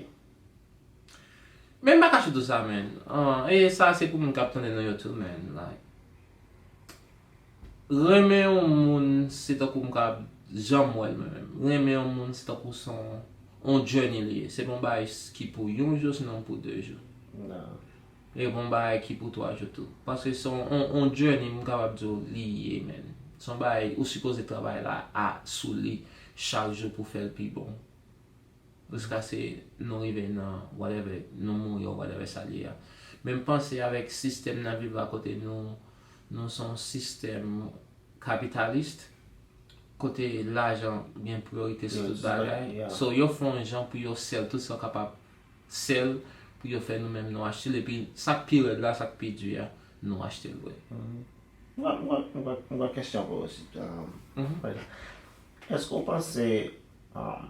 Men m pa kache tout sa, man. Ah, e sa se pou moun k ap tande nou yo tou, man. Like, renmen yon moun se tankou m ka janm wè l mwen menm. Renmen yon moun se tankou se yon, yon journey li ye. Se pa yon bagay s- ki pou yon jou, sinon pou de jou. Non. E pa yon bagay ki pou twa jou tou. Paske se yon, yon, yon journey m kapab di w li ye, man. Se yon bagay ou sipoze travay la a, sou li chak jou pou fè l pi bon. Jiskaske nou rive nan whatever, nou mouri ou whatever sa l ye a. Men m panse avèk sistèm n ap viv la kote nou, nou se yon sistèm kapitalis, kote lajan gen priyorite sou tout bagay. So yo fè yon jan pou yo sèl tout sa yo kapab sèl pou yo fè nou menm nou achte l. Epi sa k pi rèd la, sa k pi di a, nou achte l vre. Mwen, mwen, mwen, mwen kesyon pou ou osi. Um, Mhm. Èske w panse um,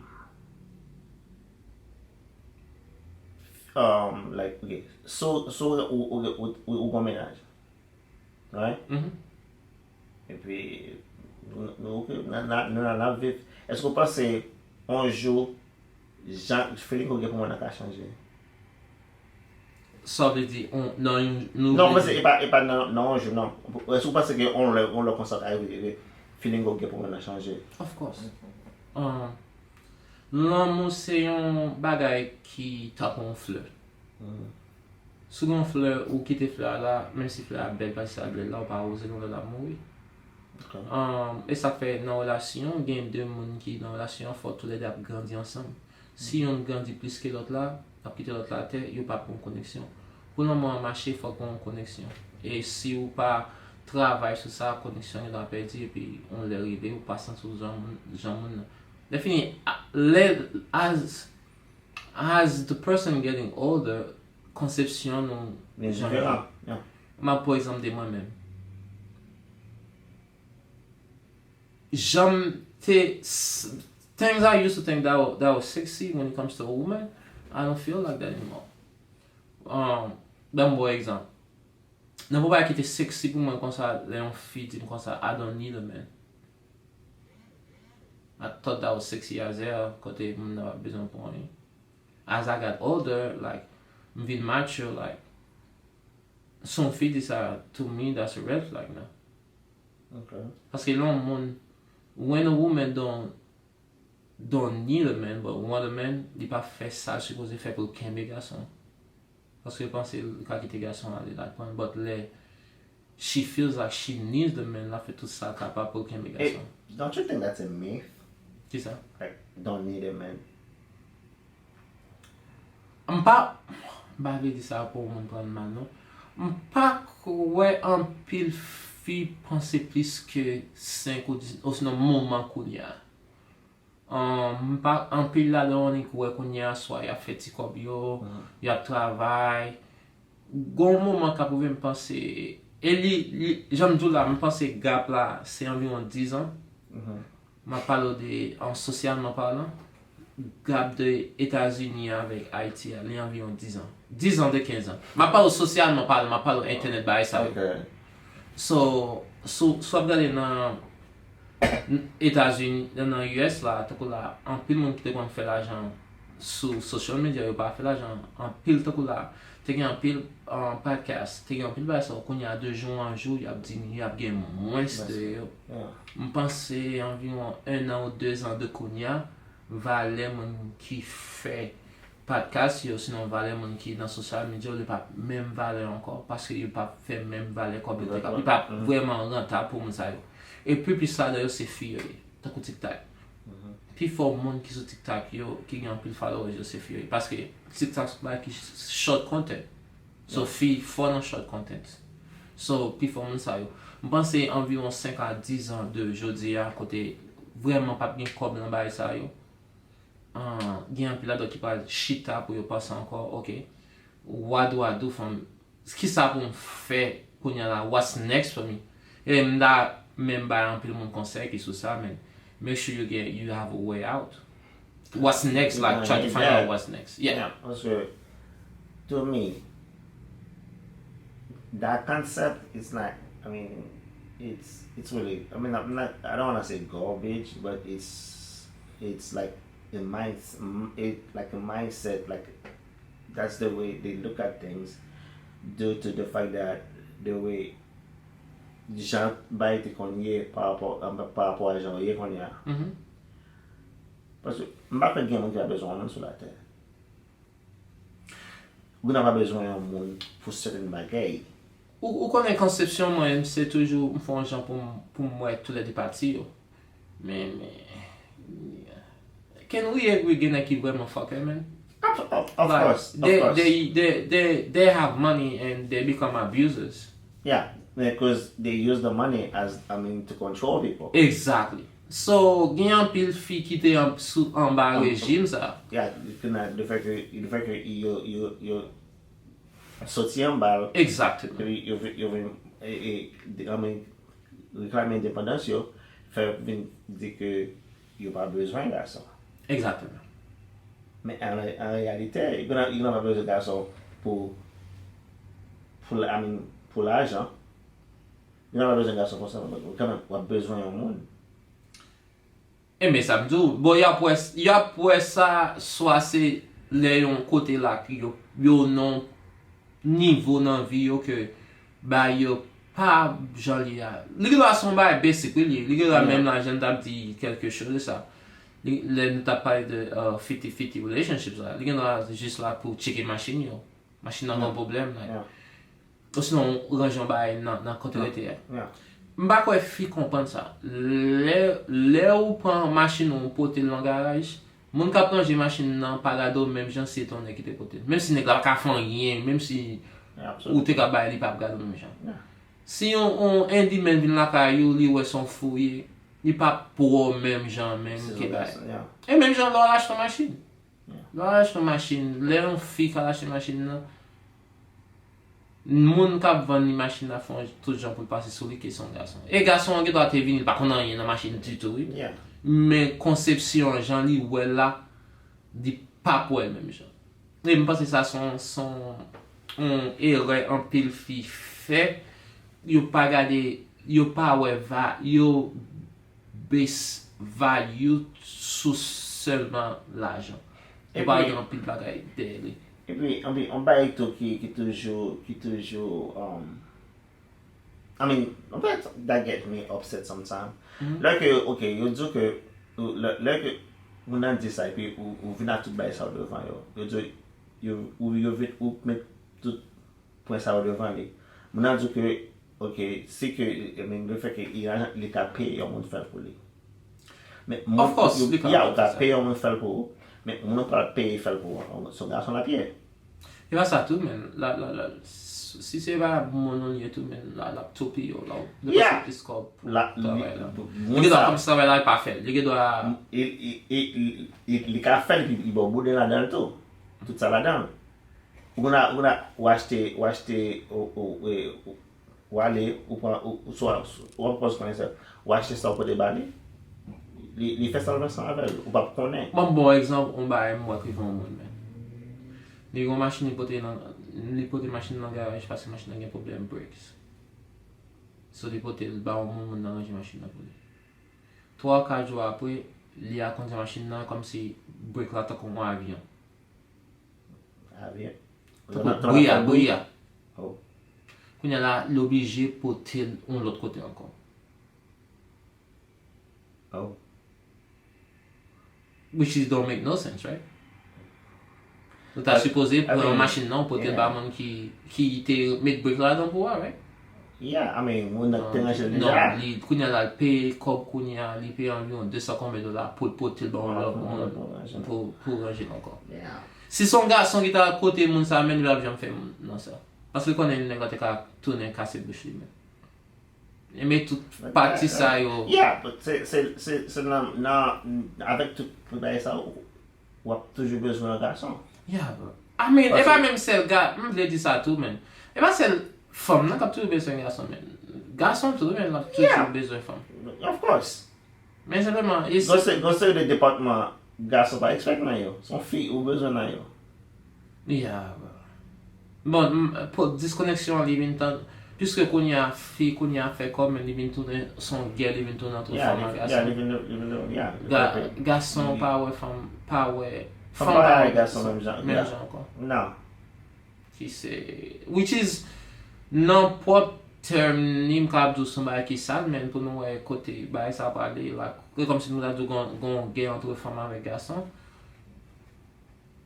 um, like, ok, so, so ou, ou, ou, ou, ou gon mennaj, right? Mhm. Epi nou, nou, ok, nan, nan, nou nan ap viv. Èske w panse yon jou jan feeling ou gen pou mwen nan ka chanje? Sa vle di on, nan yon nou Non, vle men se e pa, e pa nan, nan yon jou, non. Èske w panse ke yon lè, yon lè konsa ka rive, feeling ou gen pou mwen nan chanje? Of course. Ah, lanmou se yon bagay ki tankou yon flè. Si w gen yon flè, ou kite flè a la, menm si flè a bèl, pa si sa bèl la, ou pa woze l, yon lè l ap mouri. Ok. Um, e sa k fè nan relasyon, gen de moun ki nan relasyon, fò toulède ap grandi ansanm. Si youn grandi plis ke lòt la, ap kite lòt la atè, yo p ap gen koneksyon. Pou lanmou an mache, fòk gen yon koneksyon. E si ou pa travay sou sa, koneksyon an gentan pèdi, epi yon lè rive, ou pa santi w jan moun, jan moun nan. Lè fini, a- lè, as, as the person getting older, konsepsyon nou Men jan diferan. Yeah. M ap pran egzanp de mwen menm. Jan m te s- things I used to think that, wa- that was sexy when it comes to a woman, I don't feel like that anymore. Um, ban m bon egzanp. Nan pou bagay ki te sexy pou mwen konsa, lè yon fi di m konsa, I don't need a man. I thought that was sexy as hell, kote moun nan pa bezwen pou anyen. As I got older, like, m vin mature, like, si yon fi di sa, to me, that's a red flag now. Ok. Paske lè yon moun, when a woman don't, don't need a man, but want a man, li pa fè sa l sipoze fè pou l kenbe gason. Paske l panse l ka kite gason ale, l al pran l, but lè she feels like she needs the man, l ap fè tout sa l kapab pou l kenbe Hey, gason. Don't you think that's a myth? Kisa? Like, don't need a man. M pa, m pa vle di sa pou yon moun pran l mal, non. M pa kwè anpil fi panse plis ke senk ou dis, osinon moman kounye a. Um, m pa anpil ladan yo, annik wè kounye a, swa y ap fè ti kòb yo, y ap travay. Gon moman k ap rive m panse, e li, li, jan m di w la, m panse gap la, se anviwon diz an. M ap pale w de, an sosyalman palan, gap de Etazini avèk Ayiti a, li anviwon diz an. Diz an de kenz an. M ap pale w sosyalman palan, m ap pale w entènèt bagay sa yo. Ok. So, so, so w ap gade nan Etazini, nan, nan U S la, tankou la, anpil moun ki te konn fè lajan sou social media, yo pa fè lajan anpil tankou la. Te gen anpil uh, podcast, te gen anpil bagay sa yo, kounye a de jou an jou, y ap dimini, y ap gen mwens de yo. Yeah. M panse anviwon en an ou de zan de kounye a, valè moun ki fè podcast yo, sinon valè moun ki nan sosyal medya yo, li p ap menm valè ankò, paske yo p ap fè menm valè kòb yo te ka, li p ap vrèman rantab pou moun sa yo. E pi plis ladan yo se fi yo ye, tankou TikTok. Pifò moun ki sou TikTok yo, ki gen anpil followers yo, se fi yo ye. Paske TikTok se yon bagay ki short content. So fi fò nan short content. So pifò moun sa yo. M panse anviwon senk a diz an de jodi a, kote vrèman p ap gen kòb nan bagay sa yo. An, gen anpil ladan ki pral chita pou yo panse ankò, ok, what do I do from, kisa pou m fè kounye a la, what's next for me? E m ta menm bay anpil moun konsèy ki sou sa, men Make sure you get you have a way out. What's next? Like, try to find out what's next. Yeah. Yeah, paske to me, that concept is not, I mean, it's it's really, I mean, I'm not, I don't want to say garbage, but it's it's like a mind, it like a mindset, like that's the way they look at things, due to the fact that the way jan bagay te konn ye pa rapò pa rapò a jan yo ye kounye a. Paske m pa kwè gen moun ki pa bezwen yon moun sou latè. Ou nan pa bezwen yon moun pou sèten bagay. Ou, ou konnen konsepsyon mwen, se toujou m fè yon jan pou m pou m wè toulède pati yo. Men, men, can we agree gen nèg ki vrèman fucker, man? Of, of, of like, course, of they, course. They, they, they, they have money and they become abusers. Yeah, because they use the money as, I mean, to control people. Exactly. So, gen anpil fi ki te an, sou, anba rejim sa. Yeah, le fait que, le fait que yo, yo, yo soti anba l. Exactement. Epi yo, yo vin e, e, I mean, reklame endepandans yo, fè vin di ke yo pa bezwen gason. Exactement. Men an, an reyalite, yo nan, yo nan pa bezwen gason pou, pou, I mean, pou lajan. Yo nan pa bezwen gason pou sa, men kanmenm, w ap bezwen yon moun. Enben sa m di w, bon, y ap wè, y ap wè sa, swa se lè yon kote la ki yo, yo nan nivo nan vi yo ke bagay yo pa jan li a. Li gen dwa se yon bagay basic wi li ye. Li gen dwa menm la jan n t ap di quelque chose de sa. Li, lè nou t ap pale de uh, fifty fifty relationship sa. Li gen dwa jis la pou tcheke machin yo. Machin nan gen yon pwoblèm. Like, Osinon ou ranje yon bagay nan, nan kote rete a. M pa kwè fi konprann sa. Lè, lè ou pran machin ou pote l nan garaj, moun k ap ranje machin nan pa gade w menm jan si se te yon nèg ki te pote l. Menm si nèg la pa ka fè anyen, menm si ou te ka bay li, li p ap gade w menm jan. Si yon, yon handyman vin lakay ou, li wè se yon fou ye, li p ap pran w menm jan menm ke bagay. E menm jan lè w al achte yon machin. Lè w al achte yon machin, lè yon fi k al achte machin nan, moun k ap vann li machin nan fè yon tout jan pou l pase sou li ke se yon gason. E gason an gen dwa te vini, li pa konn anyen nan machin ditou wi. Men konsepsyon an, jan li wè l la, li p ap wè l menm jan. E m panse sa se yon, se yon, yon erè anpil fi fè. Yo pa gade, yo pa wè va, yo base value sou sèlman lajan. Yo pa gen anpil bagay dèyè li. Epi, epi, yon bagay tou ki, ki toujou, ki toujou, um, I mean, an fèt, that get me upset sometimes. Lè ke, ok, yo di w ke, lè, lè ke moun nan di sa, epi ou, ou vin ak tout bagay sa yo devan yo. Yo di w, yo, ou, yo vin, ou met tout pwen sa yo devan li. Moun nan di w ke, ok, si ke, I mean, le fè ke li ka peye yon moun fè l pou li. Men moun, Of course, li ka ya, ou ka fè sa. Peye yon moun fè l pou ou, men moun nan pral peye fè l pou ou, se yon gason l ap ye. E pa sa tou, men, la, la, la, si se vagabon moun ou ye tou, men, la, l ap tou peye w, la, ou Yeah. depanse plis kòb pou La, li, travay la. moun Li gen dwa sa, kòm si travay la, li pa fè l. Li gen dwa li, li, li, li, li, li ka fè l, epi li ba w bouden ladan l tou. Tout sa ladan l. Ou konn a, ou konn a, ou achte, ou achte, ou, ou, ou, ou ale, ou pran, ou, ou swa, ou ap pòz konnen sa, ou achte sa ou pote ba li, li, li fè sa l vle ansanm avè l, ou p ap konnen. Ban m bon egzanp, yon bagay m wè k rive yon moun, men. Li gen yon machin, li pote nan, li pote machin nan garaj paske machin nan gen pwoblèm brakes. So, li pote l ba yon moun, moun nan ranje machin nan pou li. Twa, kat jou apre, li a kondui machin nan kòmsi brake la tankou yon avyon. Avyon. Tankou bri a, bri a. Oh. Kounye a la, li oblije pote l yon lòt kote ankò. Oh. Which is don't make no sense, right? Ou ta sipoze pran yon machin nan, ou pote l ba moun ki, ki te met brake la ladan pou ou, right? Yeah, I mean, moun nan te ranje l deja. Non, li, kounye a la, li peye kòb kounye a, li peye anviwon de san konbyen dola pou l pote l ba yon lòt moun pou, pou ranje l ankò. Yeah. Si se yon gason ki ta kote moun sa, men li p ap janm fè moun nan sa. Paske l konnen nèg la te ka tounen kase bouch li menm. E men tout pati sa yo. Yeah, but se, se, se, se nan, nan, avèk tout bagay sa, ou, w ap toujou bezwen yon gason. Yeah, bro. I mean, e pa menm sèl ga, m vle di sa tou, men. E pa sèl fanm nan k ap toujou bezwen gason, men. Gason tou, men, l ap toujou bezwen fanm. Of course. Men senpleman, e Gon se, gon seri de depatman gason pa expect nan yo. Se yon fi ou bezwen nan yo. Yeah, bro. Bon, m- pou diskoneksyon an li vin tan, piske kounye a fi kounye a fè kòb, men li vin tounen se yon gè, li vin tounen antre Yeah, fanm li, ak yeah, gason. li vin, li vin, yeah, li Ga, vin gason li pa wè fanm, pa wè Fanm fanm pa pa wè wè gason gason menm jan, menm yeah. jan ankò. Non. Ki se, which is, nan pwòp tèm li, m ka ap di w se yon bagay ki sal, men pou nou wè kote bagay sa prale la, e kòmsi nou ta di w gon, gon gè antre fanm avèk gason.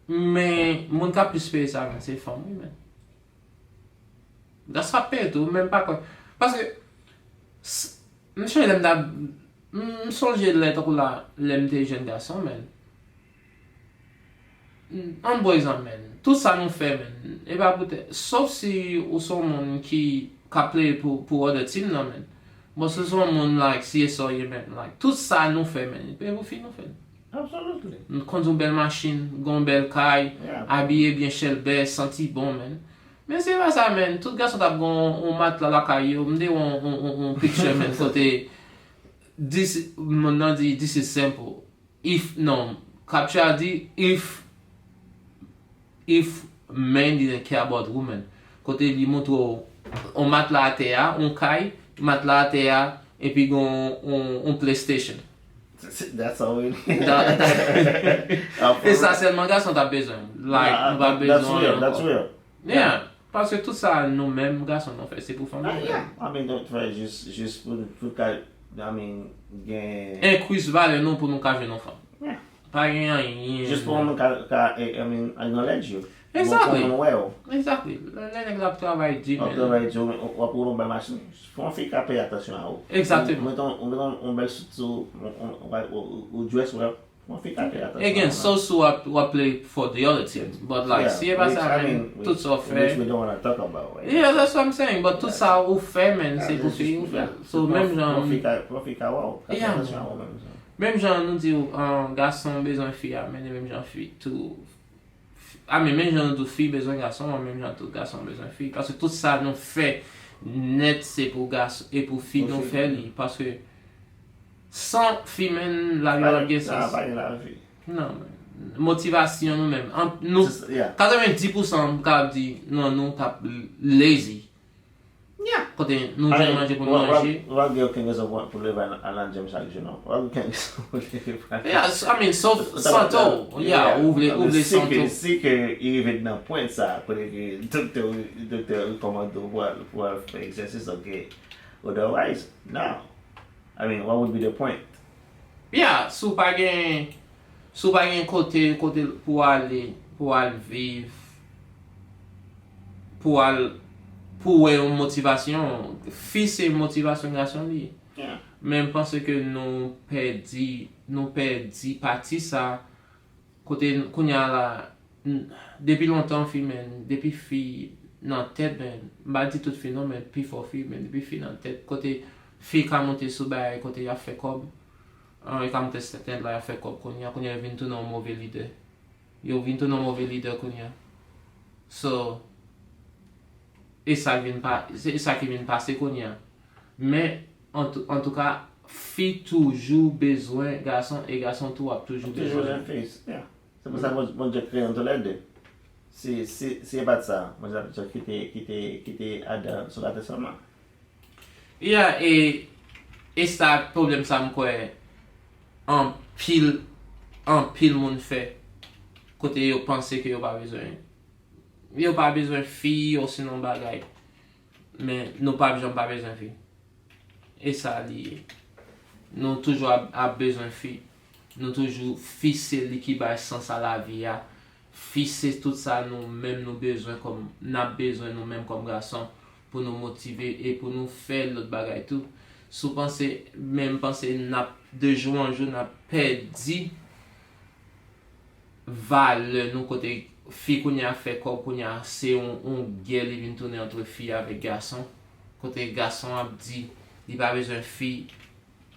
Men moun k ap plis peye sa, men se fanm, wi, men. Gason ap peye tou, menm pa kwè. Paske, s- m sonje lè m ta, m sonje lè tankou la, lè m te jèn gason, men. An bon egzanp, men. Tout sa nou fè, men. E pa poutèt, sof si ou se yon moun ki, k ap plede pou, pou other team nan, men. Bon, si w se yon moun, like, C S O ye, men, like, tout sa nou fè, men, peye pou fi nou fè. Absolutely. Nou kondui yon bèl machin, gen yon bèl kay, Yeah. abiye byen chèlbè, santi bon, men. Men se pa sa, men. Tout gason t ap gen yon, yon matla lakay yo. M te wè yon, yon, yon, yon picture, men, kote this, moun nan di, "This is simple." If, non, captcha di, "If, if men didn't care about women." Kote li montre w yon matla atè a, yon kay, matla atè a, epi gen yon, yon, yon PlayStation. That's all we need. Da- da- E sa sèlman gason t ap bezwen. Like, Nah, nou pa that- that's bezwen real, that's ankò. real. Yeah, paske tout sa nou menm gason nou fè, se pou fanm Ah, nou yeah. fè. I mean, don't fè jis, jis pou, pou ka, I mean, gen Increase valè nou pou nou ka jwenn yon fanm. Yeah. Pa gen anyen. Jis pou yon moun ka, ka, eh, I mean, acknowledge you. Exactly. Bon, pou moun wè w. Exactly. Lè, lè nèg la ap travay di, W ap men. travay di, w w ap woule yon bèl machin. Fò yon fi ka peye atansyon a ou. Exactement. Ou met yon, ou met yon, yon bèl sout sou, ou, ou, ou, ou, ou dress well. Fò yon fi ka peye atansyon a Again, ou. So, so w ap, w ap play for the other team. But, like, Yeah, si e pa which, sa, I men, mean, tout which, sa w fè. which we don't wanna talk about, right? Yeah, that's what I'm saying. But tout Yeah. sa ou fè, men, Yeah, se pou it's fi just, ou fè. yeah. So, Fò menm yon jan fi ka, fò yon fi ka wè w, ka peye Yeah, atansyon a man. ou menm jan. Menm jan nou di, uh, gason bezwen fi a, men menm jan fi tou. I mean, menm jan nou di fi bezwen gason, menm jan tout gason bezwen fi. Paske tout sa nou fè nèt se pou gason, e pou fi Pou nou fi. fè li. Paske san fi, men, lavi Pa pa t gen gen, nah, sans. pa gen lavi. Non, men. Motivasyon nou menm. An- nou, Se sa, yeah. katrevendis pousan, m ka di, nan nou t ap lazy. Yeah. Kote nou jwenn manje pou nou manje. W ap gen okenn rezon pou, pou leve al, al nan gym chak jou, non. W ap gen okenn rezon pou leve al. Yeah, so, I mean, sof Ou ta santo, pral, yeah, yeah. ou vle, ou vle Si ke, santo. si ke li rive nan pwen sa, kote ke doktè, doktè rekòmande w pou al, pou al fè egzèsis, ok. Otherwise, no. I mean, what would be the point? Yeah, si w pa gen, si w pa gen kote, kote pou w ale, pou w al viv, pou w al, pou w wè yon motivasyon, fi se motivasyon gason li ye. Yeah. Men m panse ke nou pèdi, nou pèdi pati sa, kote n- kounye a la, n- depi lontan fi, men, depi fi nan tèt, men, m pa di tout fi non, men pifò fi, men depi fi nan tèt, kote fi ka monte sou bagay, kote y ap fè kòb, an, y ka monte sèten la, y ap fè kòb kounye a, kounye a yo vin tounen yon move lidè. Yo vin tounen yon move lidè kounye a. So, e sa k vin pa, se, e sa ki vin pase kounye a. Men, antou, antouka, fi toujou bezwen gason, e gason tou ap toujou Toujou bezwen. gen fi, yeah. Se pou sa Bon- Bondye kreye nou toulède. Si, si, si e pa t sa, Bondye t ap toujou kite, kite, kite Adan sou latè sèlman. Yeah, e, e sa, pwoblèm sa m kwè anpil, anpil moun fè. Kote yo panse ke yo pa bezwen, yo pa bezwen fi, osinon bagay. Men nou p ap janm pa bezwen fi. E sa li ye. Nou toujou ap, ap bezwen fi. Nou toujou, fi se li ki bay sans a lavi a. Fi se tout sa nou menm nou bezwen kòm, n ap bezwen nou menm kòm gason pou nou motive e pou nou fè lòt bagay tou. Si w panse, men m panse n ap de jou an jou n ap pèdi valè nou kote fi kounye a fè kòb kounye a se yon, yon gè li vin tounen antre fi avèk gason. Kote gason ap di li pa bezwen fi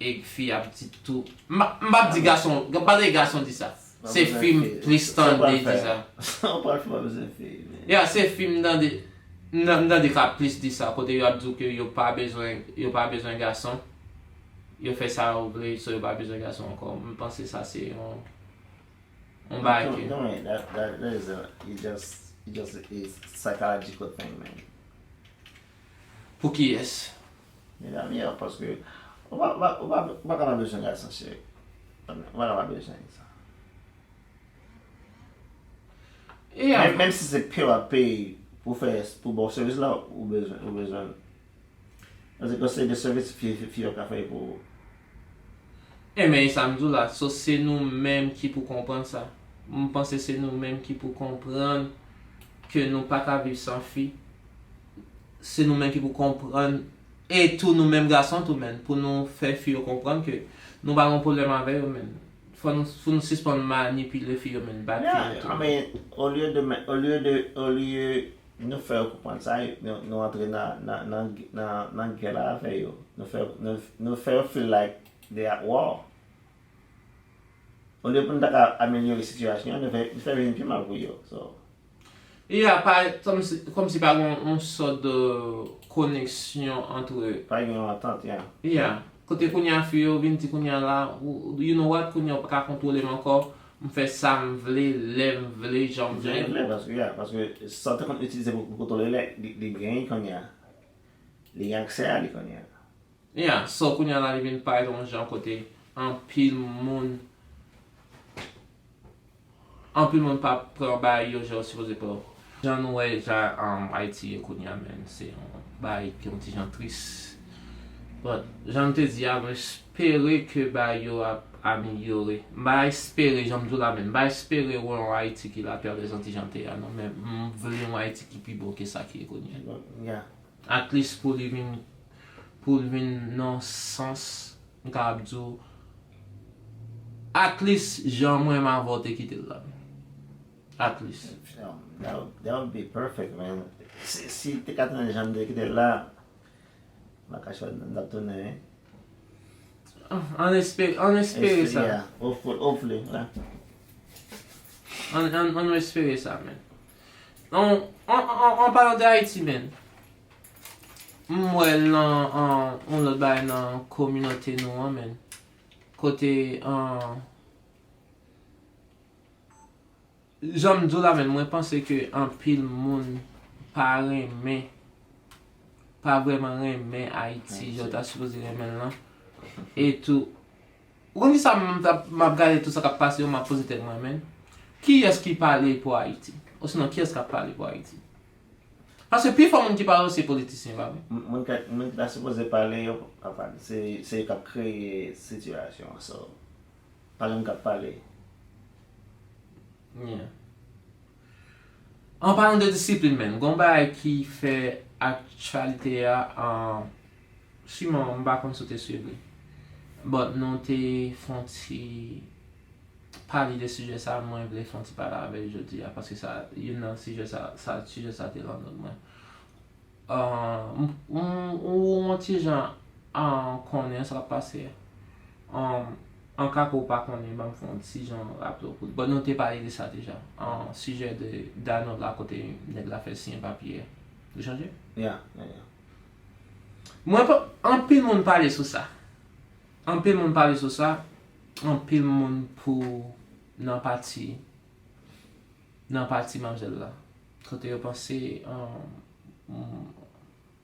e fi ap di tou. M pa, m p ap di gason, pa de gason di sa. Se fi m plis tande di sa. Sa w pral fè w pa bezwen fi, men. Ya, se fi m tande, m tande k ap plis di sa, kote yo ap di w ke yo pa bezwen, yo pa bezwen gason. Yo fè sa yo vle, so yo pa bezwen gason ankò. M panse sa se yon, yon bagay ke. Don't worry, that, that, that is a, it just, it just is psychological thing, man. Pou kiyès? Medam, yeah, paske ou pa, ou pa, ou pa, ou pa ka pa bezwen gason, cheri. Ou pa ka pa bezwen sa. Yeah. Menm, menm si se pay w ap peye pou fè, pou ba w sèvis la, ou bezwen, ou bezwen. Paske se de sèvis fi, fi, fi yo ka fè pou ou. Enben, e sa m di w la, so se nou menm ki pou konprann sa. M panse se nou menm ki pou konprann ke nou pa ka viv san fi. Se nou menm ki pou konprann, e tou nou menm gason tou, menn, pou nou fè fi yo konprann ke nou pa gen pwoblèm avè yo, menn. Fò nou, fò nou sispann manipile fi yo, menn, bat fi yo Yeah, I tou. mean, olye de, men- olye de, olye nou fè yo konprann sa, nou, nou antre nan, nan, nan, nan, nan gè la avè yo. Nou fè, nou, nou fè yo feel like they at war. Olye pou nou ta ka amelyore sitiyasyon an, nou fè, nou fè vin pi mal pou yo. So, Yeah, pa, kòmsi, kòmsi pa gen yon sòt de koneksyon antre. Pa gen yon antant, yeah. Yeah. Kote kounye a fi yo vin di kounye a la, ou- you know what, kounye a ou pa ka kontwole m ankò, m fè sa m vle, lè m vle, jan m vle. Jan vle, paske, yeah, paske sa w te konn itilize pou, pou kontwole lè, li, li genyen kounye a. Li gen aksè a li kounye a. Yeah, so kounye a la li vin parèt yon jan kote anpil moun, anpil moun pa pran bagay yo jan yo sipoze pran. Jan nou wè jan um, Ayiti ye kounye a, menn, se yon bagay ki yon ti jan tris. But, jan m te di a, mwen espere ke bagay yo ap amelyore. M pa espere, jan m di w la, menn, m pa espere wè yon Ayiti ki lapè de jan ti jan te a, non, men m vle yon Ayiti ki pi bon ke sa ki ye kounye a. Yeah. At least pou li vin, pou l vin nan sans, m kapab di w, at least jan mwen m avè w te kite l la. At least. Um, that would, that would be perfect, man. Si, si te ka tounen jan m te kite l la, m pa ka chwa n ap tounen, wi. An espere, an espere sa. Yeah, hopefully, hopefully, la. An, an, an nou espere sa, menn. An, an, an, an palan de Ayiti, menn. M wè l nan an, yon lòt bagay nan kominote nou an, menn. Kote an, jan m di w la, menn, mwen panse ke anpil moun pa renmen, pa vrèman renmen Ayiti jan yo ta sipoze renmen l lan. E tou, ou konn kisa m t ap, m ap gade tout sa k ap pase yo, m ap poze tèt mwen, menn, kiyès ki pale pou Ayiti? Osinon, kiyès k ap pale pou Ayiti? Paske pifò moun ki pale yo se politisyen, pa vre? M- Moun ki, moun ki ta sipoze pale yo pa pale. Se, se yo k ap kreye sitiyasyon an, so. Pa gen moun k ap pale. Yeah. An palan de disiplin, menn, gon bagay ki fè aktyalite a, an, siman m pa konn si w te swiv li. But nou te fon ti pale de sijè sa, mwen vle fon ti pale avè l jodi a, paske sa, youn nan sijè sa, sa, sijè sa te lan nòt mwen. An, m, m, ou yon ti jan an konnen sa k ap pase. An, an ka ke w pa konnen, ban m fè yon ti jan raple w pou li. Bon, nou te pale de sa deja. An, sijè de Danod la kote nèg la fè siyen papye. Ou chanje? Yeah, yeah, yeah. Mwen pa, anpil moun pale sou sa. Anpil moun pale sou sa. Anpil moun pou nan pati, nan pati manmzèl la. Kote yo panse, an,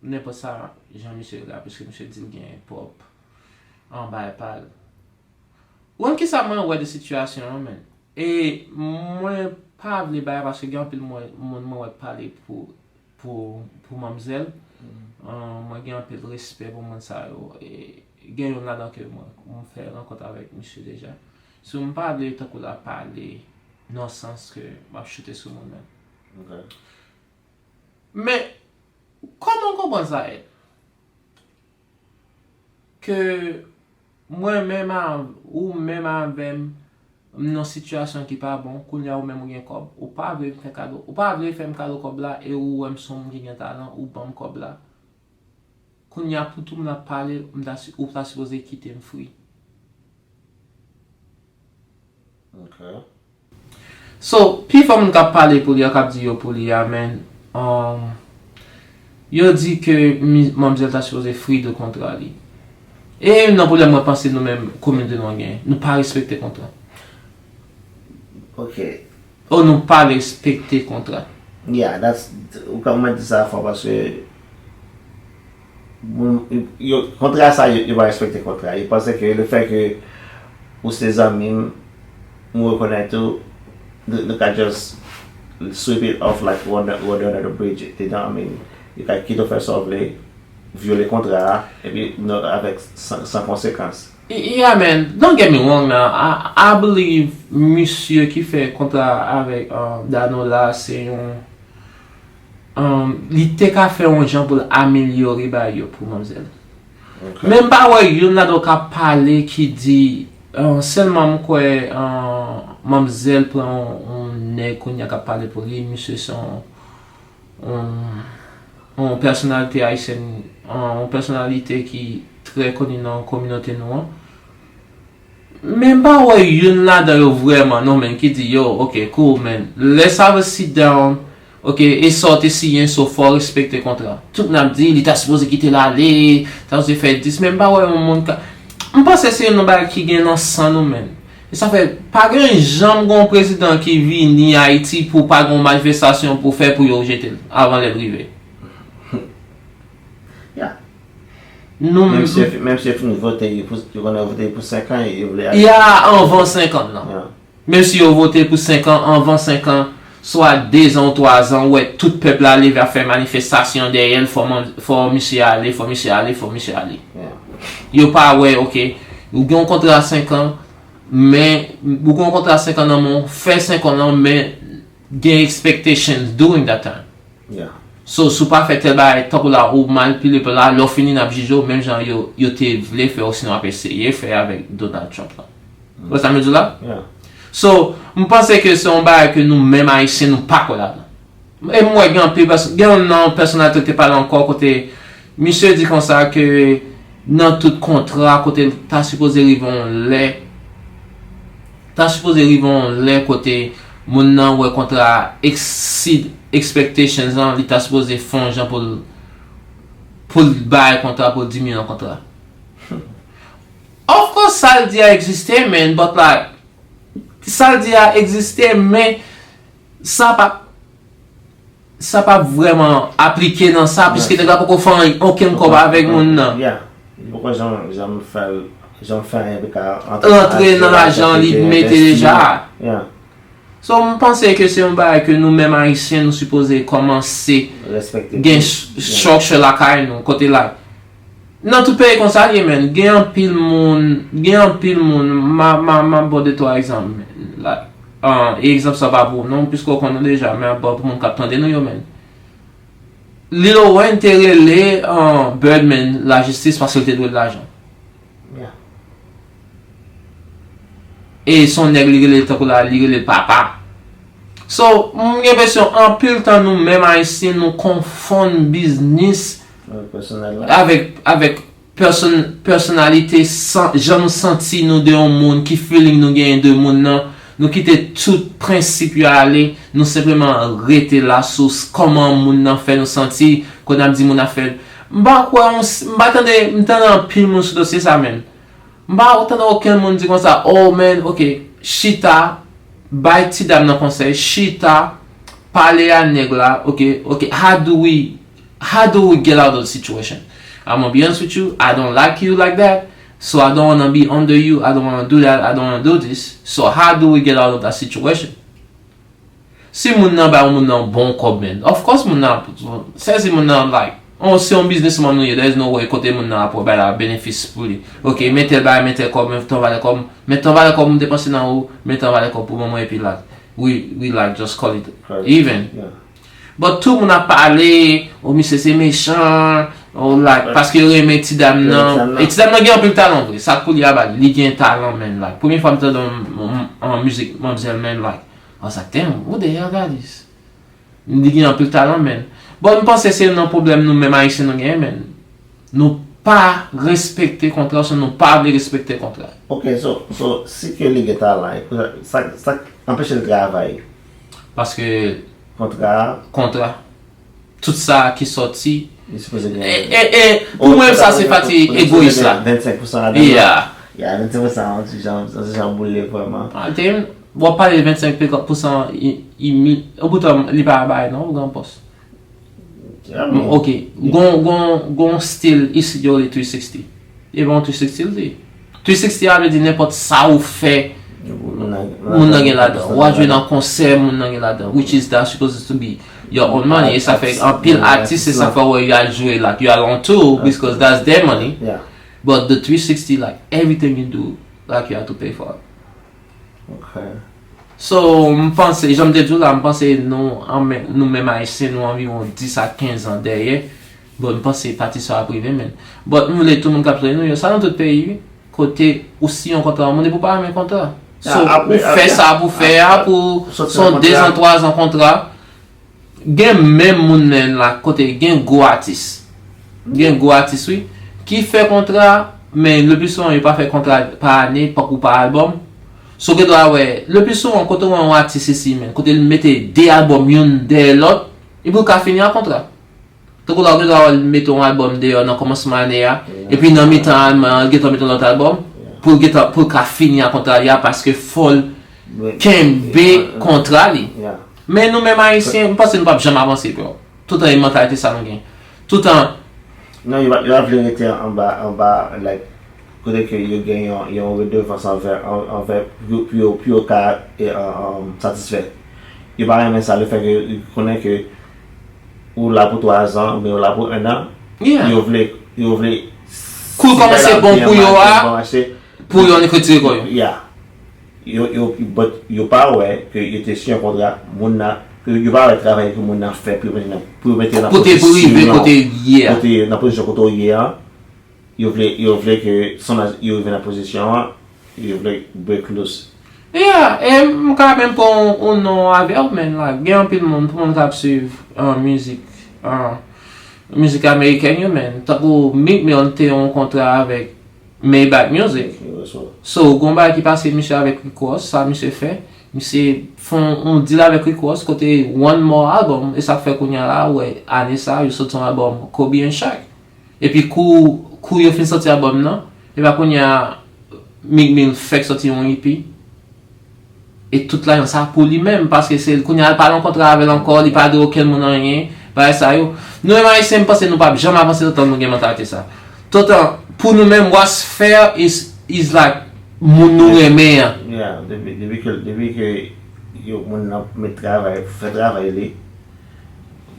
nenpòt sa jan misye la, piske misye di l gen pwòp an bagay pa l. Ou konn kisa mwen wè de sitiyasyon an, menn? E mwen pa vle bay paske gen anpil mwen, moun mwen wè pale pou, pou, pou manmzèl. An, mwen gen anpil respè pou moun sa yo. E gen youn ladan ke mwen, mwen fè rankont avèk misye deja. So, m pa vle tankou l ap pale nan sans ke m ap choute sou moun nan. Ok. Men, kòman w konprann sa, Ed? Ke mwen menm a, ou menm avè m, m nan sitiyasyon ki pa bon, kounye a ou menm ou gen kòb, ou pa vle m fè kado, ou pa vle fè m kado kòb la, e ou wè m se yon moun ki gen talan, ou ban m kòb la. Kounye a pou tout moun ap pale, m ta si-, ou ta sipoze kite m free. Ok. So, pifò moun k ap pale pou li a, k ap di yo pou li a, men, um, yo di ke mi-, manmzèl ta sipoze free de kontra li. E youn nan pwoblèm mwen panse nou menm kominote nou an genyen, nou pa respekte kontra. Ok. Ou nou pa respekte kontra. Yeah, that's, ou ka mwen di sa fò paske moun, yo, kontra sa, yo, yo pa respekte kontra. Yo panse ke le fè ke ou se zanmi m, m rekonèt ou, nou, nou ka just sweep it off like water, water under the bridge. They don't, I mean, yo ka kite w fè sa w vle, vyole kontra a, epi nou, avèk san, san konsekans. Yeah, man, don't get me wrong now. I, I believe misye ki fè kontra avèk uh, Danola se yon um, li te ka fè yon jan pou l amelyore bagay yo pou manmzèl. Men m pa wè youn ladan yo ka pale ki di uh, sèlman m kwè uh, manmzèl pran yon nèg kounye a k ap pale pou li, misye se yon yon pèsonalite ayisyèn, yon pèsonalite ki trè koni nan kominote nou an. Men m pa wè youn ladan yo vrèman non men ki di yo, ok, cool man, let's have a sit down, ok, e sa w te siyen, so fò w respekte kontra. Tout moun ap di li ta sipoze kite l ale, ta sipoze fè dis, men m pa wè yon moun ka. M panse se youn nan bagay ki gen nan san nou men. E sa fè, pa gen janm gen yon prezidan ki vini Ayiti pou pa gen yon manifestasyon pou fè pou yo jete l avan lè l rive. Ya. Nou Menm si, menm si yo fin vote, yo pou, yo konnen yo vote pou senk an, yo vle Ya, anvan senk an nan. Ya. Menm si yo vote pou senk an, anvan senk an, swa dezan ou twazan, ou wè tout pèp la leve ap fè manifestasyon dèyè l, fò, fò misye ale, fò misye ale, fò misye ale. Ya. Yo pa wè, ok, ou gen yon kontra senk an, men, ou gen yon kontra senk an nan men w, fè senk an nan, men gen expectations during that time. Ya. So, si w pa fè tèl bagay, tankou la, ou manipile pèp la, lè w fini n ap jije w, menm jan yo, yo te vle fè, osinon ap eseye fè avèk Donald Trump la. Ou wè sa m di w la? Ya. So, m panse ke se yon bagay ke nou menm Ayisyen nou pa kwè ladan. E m wè gen anpil pèsonn, gen yon nan pèsonalite ki te pale ankò kote misye di konsa ke nan tout kontra kote l ta sipoze rive yon lè, ta sipoze rive yon lè kote moun nan wè kontra a exceed expectations an, li ta sipoze fè yon jan pou l pou l bay kontra, pou l diminye nan kontra. Of course, sa l di a egziste, man, but like, sa l di a egziste, men sa pa, sa pa vrèman aplike nan sa, piske nèg la poko fè anyen, okenn kòb avèk moun nan. Ya. Li poko janm, janm fè, janm fè anyen pou ka antre Rantre nan lajan li mete deja. Ya. So, m panse ke se yon bagay ke nou menm Ayisyen, nou sipoze kòmanse Respekte. gen s- structure lakay nou, kote la. Nan tout peyi konsa l ye, men, gen anpil moun, gen anpil moun, ma, ma, ma ba w de twa egzanp, men, la, ah, e egzanp sa pa pou ou non, piske w konnen deja, men ap ba w pou moun k ap tande nou yo, men. Lil Wayne te rele ah, Birdman lajistis paske l te dwe l lajan. Ya. E se yon nèg li rele l tankou la, li rele l papa. So, m gen enpresyon anpil tan nou menm Ayisyen nou konfonn biznis Pèsonèl la. avèk, avèk pèsonn, pèsonalite, san, jan nou santi nou de yon moun, ki feeling nou genyen de moun nan. Nou kite tout prensip yo ale, nou senpleman rete la sou s- kòman moun nan fè nou santi, kote n ap di moun ap fè. M pa kwè, yon s- m pa tande, m tande anpil moun sou dosye sa menm. M pa tande okenn moun di konsa, oh man, ok, chita, bay ti dam nan konsèy, chita, pale a nèg la, ok, ok, how do we, how do we get out of the situation? I'm gonna be honest with you, I don't like you like that, so I don't wanna be under you, I don't wanna do that, I don't wanna do this, so how do we get out of that situation? Si moun nan ba moun nan bon kòb, man, of course moun nan ap sezi moun nan, like, on, se yon biznisman nou ye, there is no way kote moun nan ap wè bay la benefis pou li. Ok, men tèl bagay, men tèl kòb, men tan valè kòb, men tan valè kòb m depanse nan ou, men tan valè kòb pou mwen, mwen, epi like, we, we like just call it even. Yeah. But tout moun ap pale, o misye se mechan, o like, paske yo renmen ti dam nan. E ti dam nan gen anpil talan vre, sa k pou li a ba li, li gen talan, man, like, premye fwa m tande yon, yon, yon mizik manmzèl, man, like, I was like, damn, who the hell that is? Li gen anpil talan, man. Bon, m panse se youn nan pwoblèm nou menm Ayisyen nou genyen, man. Nou pa respekte kontra, osnon nou pa vle respekte kontra. Ok, so, so, si ke li gen talan, e pou sa, sa, sa k anpeche l travay? Paske Kontra a? Kontra. tout sa ki sòti. Li sipoze gen. E, e, e, pou mwen, sa se pati egoyis la. Vennsenk pousan ladan. Yeah. Ya, vennsenk pousan, yon ti jan, yon ti jan boule vrèman. Ah, te, w ap pale vennsenk pousan, i, i, o bout, li pa bay non, gran pòs. Ok, gon, gon, gon stil isit yo rele three sixty. E bon, three sixty l di. Three sixty a vle di nenpòt sa ou fè, moun nan gen ladan. Ou al jwe nan konsè, moun nan gen ladan. Which is that supposed to be your own money. E sa fè anpil atis, se sa fè w wè y al jwe, like, y al on tour, because that's their money. Yeah. But the three sixty, like, everything you do, like, you have to pay for it. Ok. So, m panse, jan m te di w la, m panse nou, anmen, nou menm Ayisyen, nou anviwon dis a kenz an dèyè. Bon, m panse pati sa ap rive, men. But m vle tout moun k ap tande nou yo, sa nan tout peyi, wi. Kote ou siyen yon kontra, moun epi ou pa renmen kontra. So, ou fè sa pou fè a, pou se yon dezan, twazan kontra. Gen menm moun nan la, kote gen gwo atis. Gen gwo atis, wi. Ki fè kontra, men le pli souvan, yo pa fè kontra pa ane, tankou pa albòm. So, gen dwa wè, le pli souvan, kote w wè yon atis isi, men, kote l mete de albòm youn dèyè lòt, epi l ka fini an kontra. Tankou la, ou gen dwa wè l mete yon albòm deyò nan kòmansman ane a, epi nan mitan ane a, l gentan mete yon lòt albòm, pou l gentan, pou l ka fini an kontra li a, paske fò l kenbe kontra li. Men nou menm Ayisyen, m panse nou p ap janm avanse, bro. Toutan e mantalite sa nou gen. Toutan. Non, yo pa, yo pa vle rete anba, anba, like, kote ke yo gen yon, yon redevans anvè, anvè, pou yo, pou yo ka, e, an, an, satisfè. Yo pa renmen sa, le fè ke yo konnen ke ou la pou twazan, oubyen ou la pou ennan. Yo vle, yo vle. Kou l kòmanse bon pou yo a, pou yo annik retire kò yo. Yeah. Yo, yo, but yo pa wè ke yo te siyen yon kontra, moun nan, ke yo pa wè travay ke moun nan fè pou yo mete nan, pou yo mete nan pozisyon. Kote pou rive, kote l ye a. Kote, nan pozisyon kote w ye a. Yo vle, yo vle ke, soon as yo rive nan pozisyon an, yo vle break loose. Yeah, e m ka menm pran yon non avè w, men la, gen anpil moun, pou moun k ap swiv, uh, mizik, uh, mizik amerikèn yo, men, tankou Meek Mill te yon kontra avèk Maybach Music. So, gon bagay ki pase misye avèk Rick Ross, sa misye fè, misye fè yon deal avèk Rick Ross, kote one more album, e sa k fè kounye a la, ou wè, ane sa, yo soti yon album Kobe and Shaq. Epi kou, kou yo fin soti album nan, epa kounye a Meek Mill fèk soti yon E P. E tout lajan sa pou li menm, paske se kounye a l pa nan kontra avè l ankò, li pa dwe okenn moun anyen, bagay sa yo. Nou menm Ayisyen, m panse nou p ap janm avanse toutan nou gen mantalite sa. Toutan, pou nou menm, what's fair is, is like, moun nou renmen an. Yeah, depi, depi ke, depi ke yo, moun nan met travay, fè travay li,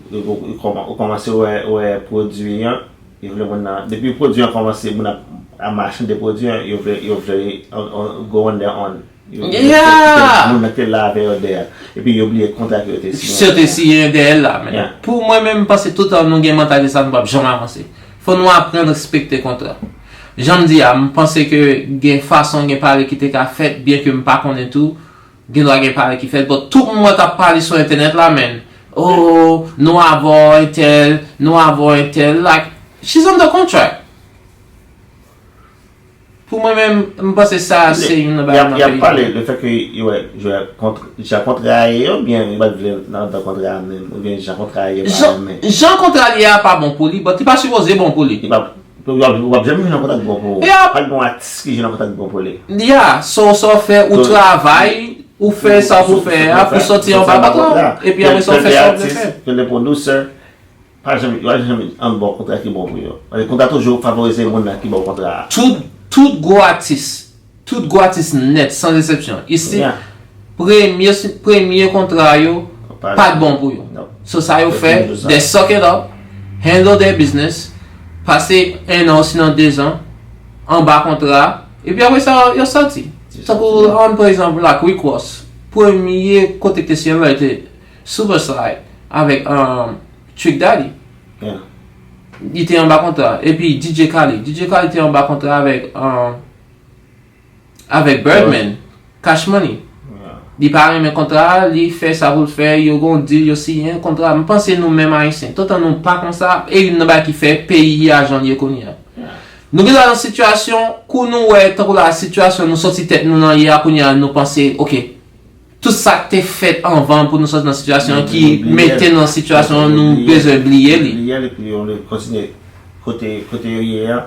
yo, yo, yo kòman-, yo kòmanse wè, wè pwodui an, yo vle moun nan, depi pwodui an kòmanse, moun ap, ap machande pwodui an, yo vle, yo vle, on, on, go on their own. Yo, yo, Yeah! Moun nan ki te la avè yo dèyè. Epi yo bliye kontra ke yo te siyen. Yo te siyen dèyè l la, men. Yeah. Pou mwen menm, m panse toutan nou gen mantalite sa, nou p ap janm avanse. Fò nou aprann respekte kontra. Jan m di a, m panse ke gen fason, gen pale ki te ka fèt, byen ke m pa konnen tou, gen dwa gen pale ki fèt, but tout moun mwen k ap pale sou entènèt la, men, oh, nou avè w entèl, nou avè w entèl, like, she's under contract. Pou mwen menm, m panse sa se youn nan bagay nan peyi. Y ap pale, le fè ke yo wè, jan kontra a ye, oubyen yo pa t vle nan kontra a menm, oubyen jan kontra a ye pa renmen. Jan kontra li a pa bon pou li, but li pa sipoze bon pou li. Li pa, w ap, w ap janm jwenn yon kontra ki bon pou ou. Yeah. Pa t gen yon atis ki jwenn yon kontra ki bon pou li. Yeah, so sa w fè, ou travay, ou fè sa w pou fè a, pou sòti anba kontra, epi apre sa w fè sa w vle fè. Tèl de atis, tèl de producer, pa janm, yo pa janm ann ba w kontra ki bon pou yo. Paske kontra toujou favorize moun nan ki ba w kontra a. Tout, tout gwo atis, tout gwo atis nèt, sans exception, isi, premye, premye kontra yo pa t bon pou yo. So sa yo fè, they suck it up, handle their business, pase en an osinon dezan anba kontra, epi apre sa, yo sòti. Tankou, an, pa egzanp, la, Rick Ross, premye kote k te siyen l la, te Super Slide avèk, um, Trick Daddy. Li te anba kontra. Epi D J Khaled. D J Khaled te anba kontra avèk, um, avèk Birdman. Cash Money. Li pa renmen kontra a, li fè sa pou l fè, yo gon deal, yo siyen kontra. M panse nou menm Ayisyen, toutan nou pa konsa, e youn nan bagay ki fè peyi a jan l ye kounye a. Nou gen dwa nan sitiyasyon, kou nou wè, tankou la, sitiyasyon nou sòti tèt nou nan ye a kounye a, nou panse, ok, Tout sa k te fèt anvan pou nou sòti nan sitiyasyon an ki mete nou nan sitiyasyon an, nou bezwen bliye li. Bliye li pou yo kontinye kote, kote yo ye a,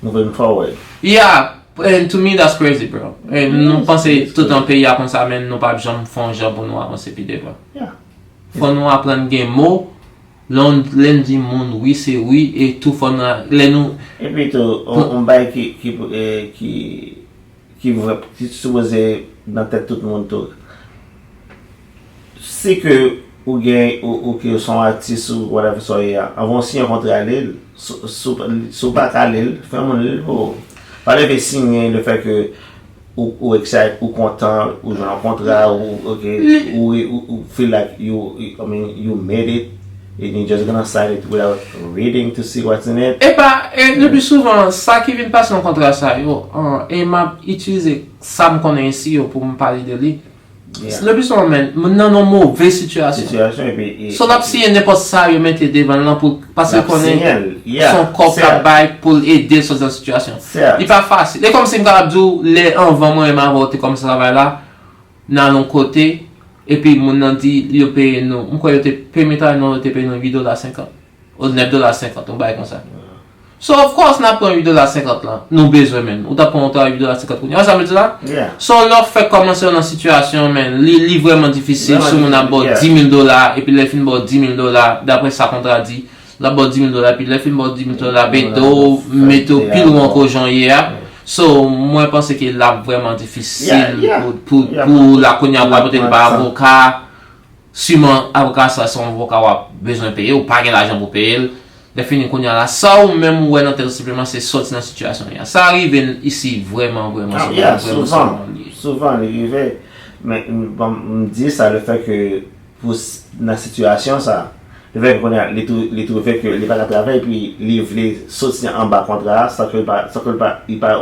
moving forward. Yeah, and to me that's crazy, bro. And nou panse toutan peyi a konsa, men nou p ap janm fè yon jan pou nou avanse pi devan. Fò nou aprann gen mo, lè n, lè n di moun wi se wi, e tou fò nou, lè nou. Epi tou, yon, yon bagay ki, ki, eh, ki, ki vrè, ki sipoze nan tèt tout moun tou. Si ke ou gen, ou, ou ke se yon atis ou whatever sa w ye a, anvan w siyen kontra, li l. Si, si, si w pa ka li l, fè yon moun li l pou ou. Pa leve siyen le fè ke ou, ou excited, ou kontan, ou jwenn yon kontra, ou, ok, ou, ou, ou feel like you, you, I mean, you made it, and you just gonna sign it without reading to see what's in it. Epa, e le pli souvan, sa ki vin pase nan kontra sa yo, an, e m ap itilize sa m konnen isi yo pou m pale de li. Le pli souvan, men, moun nan nan move sitiyasyon. Sitiyasyon, epi, e, So, l ap siyen nenpòt sa yo mete devan l lan pou, paske l konnen se yon kòb k ap bay pou l ede l sòti nan sitiyasyon. Li pa fasil. E kòmsi m kapab di w, lè anvan mwen menm avè w te kòmanse travay la, n al yon kote, epi moun nan di yo peye nou, m kwè yo te peye travay nou, yo te peye nou uit dola senkant. Ou nèf dola senkant, yon bagay konsa. So, of course, n ap pran uit dola senkant lan. Nou bezwen, men. Ou t ap pran yon travay uit dola senkant kounye a. Sa m di la? So, lè w fèk kòmanse nan sitiyasyon, men, li, li vrèman difisil si yon moun ap ba w dis mil dola, epi lè l fin ba w dis mil dola, daprè sa kontra di, l ap ba w dis mil dola, epi lè l fin ba w dis mil dola, mete w, mete w pi lwen ankò jan w ye a. So, mwen panse ke l ap vrèman difisil pou, pou, pou la kounye a, pou l pote l pa avoka. Siman, avoka sa se yon avoka w ap bezwen peye, ou pa gen lajan pou peye l. Lè fini kounye a la, sa ou menm ou wè nan tèt ou senpleman se sòti nan sitiyasyon w ye a. Sa rive n isi vrèman, vrèman souvan, vrèman souvan li ye. Souvan li rive, men bon, m di sa le fè ke pou s- nan sitiyasyon sa, le fè ke kounye a li tou- li twouve ke li pa ka travay epi li vle sòti anba kontra a san ke l pa, san ke l pa, li pa,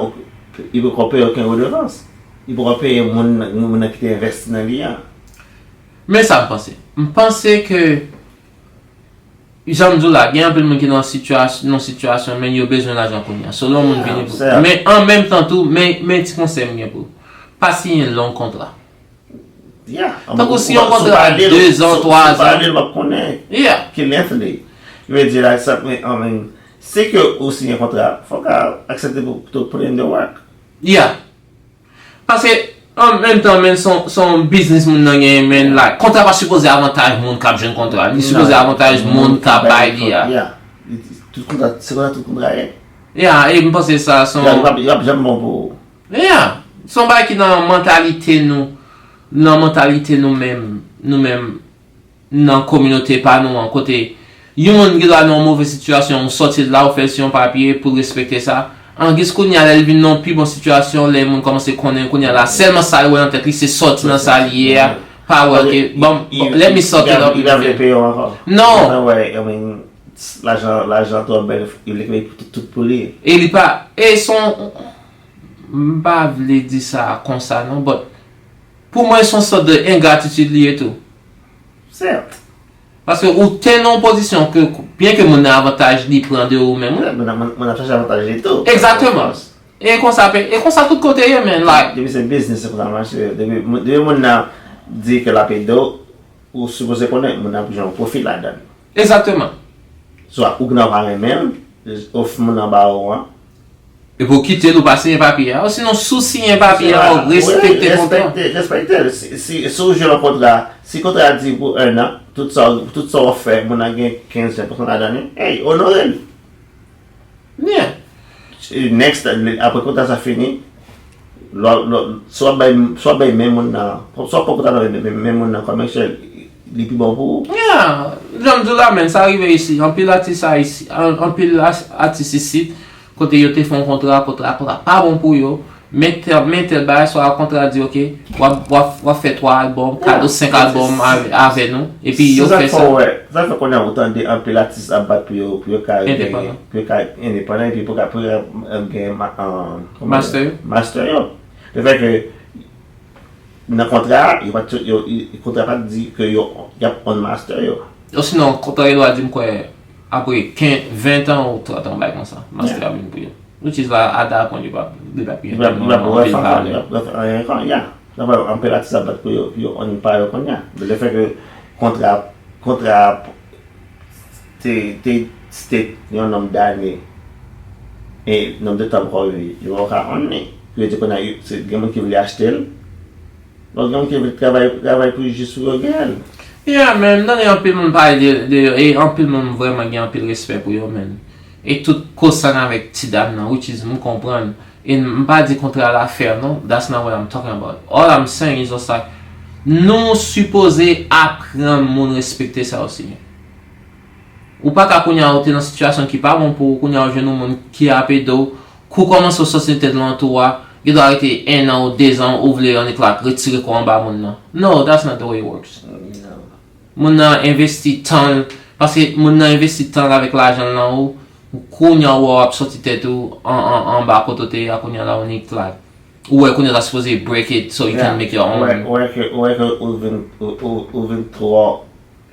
li poko peye okenn redevans. Li poko peye moun, moun nan ki te envesti nan li a. Men sa m panse. M panse ke, jan m di w la, gen anpil moun ki nan sitiyas- nan sitiyasyon, men yo bezwen lajan kounye a. So, lè yon moun vini pou. Men an menm tan tou, men, men ti konsèy m gen pou ou. Pa siyen long kontra. Tankou si yon kontra de zan, twa zan. Ki length li. Yo di la, sa, men, I mean, si ke ou siyen kontra, fò w ka aksepte pou, pou put in the work. Yeah. Paske, an menm tan, men, se yon, se yon biznis moun nan genyen, men, like, kontra pa sipoze avantaj moun k ap jwenn kontra. Li sipoze avantaj moun k ap bay li a. Yeah. Tout kontra, se konsa tout kontra ye. Yeah, e m panse sa, se yon. Yo ap, yo ap janm bon pou ou. Yeah. Se yon bagay ki nan mantalite nou, nan mantalite nou menm, nou menm. Nan kominote pa nou an, kote yon moun gen dwa nan yon move sitiyasyon, ou sòti l la, ou fè l sou yon papye pou l respekte sa. Angiz kounye a, lè l vin nan yon pi bon sitiyasyon, lè moun kòmanse konnen l kounye a la, sèlman sa l wè nan tèt li, se sòti nan sa l ye a, pa wè ke, bon, let me suck it up. Li pa vle peye w ankò. Non. Li pa wè, I mean, lajan, lajan twò bèl, li vle peye tout, tout pou li. E li pa, e se yon, m pa vle di sa konsa non, but pou mwen, se yon sòt de engratitid li ye tou. Sèt. Paske ou te nan yon pozisyon ke, byen ke moun nan avantaj li pran de ou menm, wi. Moun nan, moun, moun nan chache avantaj li tou. Egzakteman. E konsa, pe- e konsa tout kote ye, men, like. Depi se biznis, se konsa l mache. Depi, depi moun nan di ke l ap ede w, ou sipoze konnen moun nan ap jwenn yon pwofi ladan l. Egzakteman. Swa ou gen dwa pa renmen l, of moun nan ba ou an, Epi w kite l, ou pa siyen papye a. Osinon, si w siyen papye a, w respekte kontra. Respekte, respekte l. Si, si, si w jwenn yon kontra, si kontra a di pou enn an, tout sa, tout sa w ap fè, moun nan gen kenz, ven pousan ladan li, hey, onore l. Yeah. Next, apre kontra sa fini, lò, lò, si w ap bay, si w ap bay men moun nan, si w ap pran kontra nan men, men, men moun nan kòm enchèl, li pi bon pou ou. Yeah. Jan m di w la, men, sa rive isi. Anpil atis ayisyen, an- anpil as- atis isit, kote yo te fè yon kontra, kontra, kontra pa bon pou yo. Men tèl, men tèl bagay, swa kontra di, ok, w ap, w ap, w ap fè twa albòm, kat ou senk albòm avè, avè nou. Epi yo fè sa. Se sa k fè kounye a ou tande anpil atis ap bat pou yo, pou yo ka gen, pou yo ka endepandan, epi pou yo ka, pou yo ka, um, gen, um, master yo. Master yo. Le fè ke nan kontra a, yo pa t, yo, yo, kontra pa t di ke yo, y ap own master yo. Osinon, kontra yo dwa di m kwè apre kenz, ven tan ou trant an, yon bagay konsa, master a vin pou yo. Which is la, at that point, yo pa, li pa pi enpòtan, anpil valè. Li pa pou refè anyen ankò, yeah. Nan pa anpil atis ap bat pou yo, pou yo own pa yo kounye a. Men le fè ke kontra, kontra te, te state yon nonb dane, e nonb de tan pou yo, yo pa ka own li. Pou yo di kounye a, yo- se- gen moun ki vle achte l. Donk, gen moun ki vle travay, travay pou jis pou yo genyen l. Yeah, man, m tande anpil moun pale de, de yo, e anpil moun vrèman gen anpil respè pou yo, man. E tout koz sa n avèk ti dam nan, which is, m konprann. E m pa di kontra la fè, non. That's not what I'm talking about. All I'm saying is just like, nou sipoze aprann moun respekte sa osi. Ou pa ka kounye a ou te nan sitiyasyon ki pa bon pou ou, kounye a ou jwenn yon moun ki ap ede w, kou kòmanse w santi tèt lan tou a, gen dwa rete en an ou dezan ou vle annik la retire kò anba moun nan. No, that's not the way it works. Moun nan envesti tan l, paske moun nan envesti tan l avèk lajan l nan ou, kounye a ou wè w ap soti tèt ou an, an, anba kote w te ye a, kounye a la ou nik la. Ou wè kounye a ta sipoze break it so you can make your own. Ou wè ke, ou wè ke ou vin, ou, ou, ou vin twò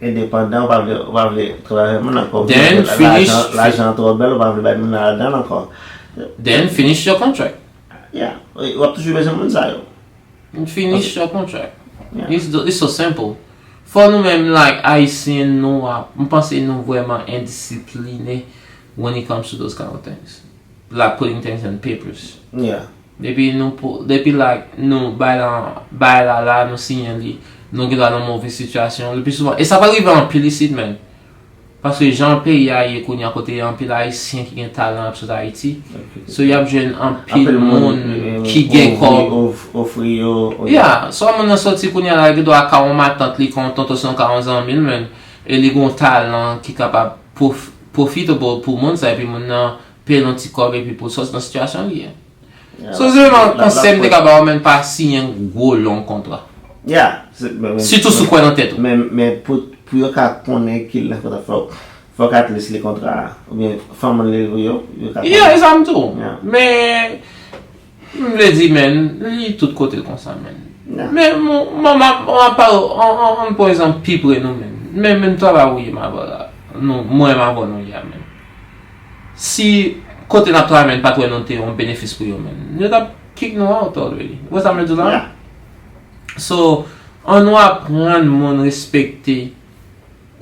endepandan, ou pa vle, ou pa vle travay avèk moun ankò. Ou vle Then lajan, finish, lajan twò bèl, ou pa vle bay moun nan ladan ankò. Then finish your contract. Yeah, w ap toujou bezwen moun sa yo. Finish your contract. Yeah. It's, it's so simple. Fò nou menm, like, Ayisyen, nou ap, m panse nou vrèman endisipline when it comes to those kind of things. Like putting things in papers. Yeah. Depi nou pou, depi, like, nou bay la, bay la la, nou siyen li, nou gen dwa nan move sitiyasyon. Le pli souvan, e sa pa rive anpil isit, men. Paske jan peyi a ye kounye a, kote anpil Ayisyen ki gen talan ap sot Ayiti. So y ap jwenn anpil moun ki gen kòb. Ofri yo. Yeah, so moun nan soti kounye a la, li gen dwa ka yon matant li, ka yon tonton, sinon ka yon zanmi l, men. E li gen yon talan ki kapab prof, profitable pou moun sa, epi moun nan peye l yon ti kòb, epi pou l soti nan sitiyasyon li ye. So se sèlman konsèy m te ka ba w, men pa siyen gwo long kontra. Yeah, sitou si w kwè nan tèt ou. Men, men pou, pou yo ka konnen ki lè kontra fè w, fòk at least li kontra a, oubyen fè moun li pou yo, yo ka konnen. Yeah, e sa m tou. Men, m vle di, men, li tout kote konsa, men. Men, m ap pale, an, an, an, pa egzanp, pi pre nou, men. Men, men, travay ou ye, m avè w la. Nou, mwen, m avè w nou ye a, men. Si kote n ap travay, men, pa t wè nou te yon benefis pou yo, men, yo t ap kick nou out already. Ou wè sa m vle di w la? So, ann nou aprann moun respekte,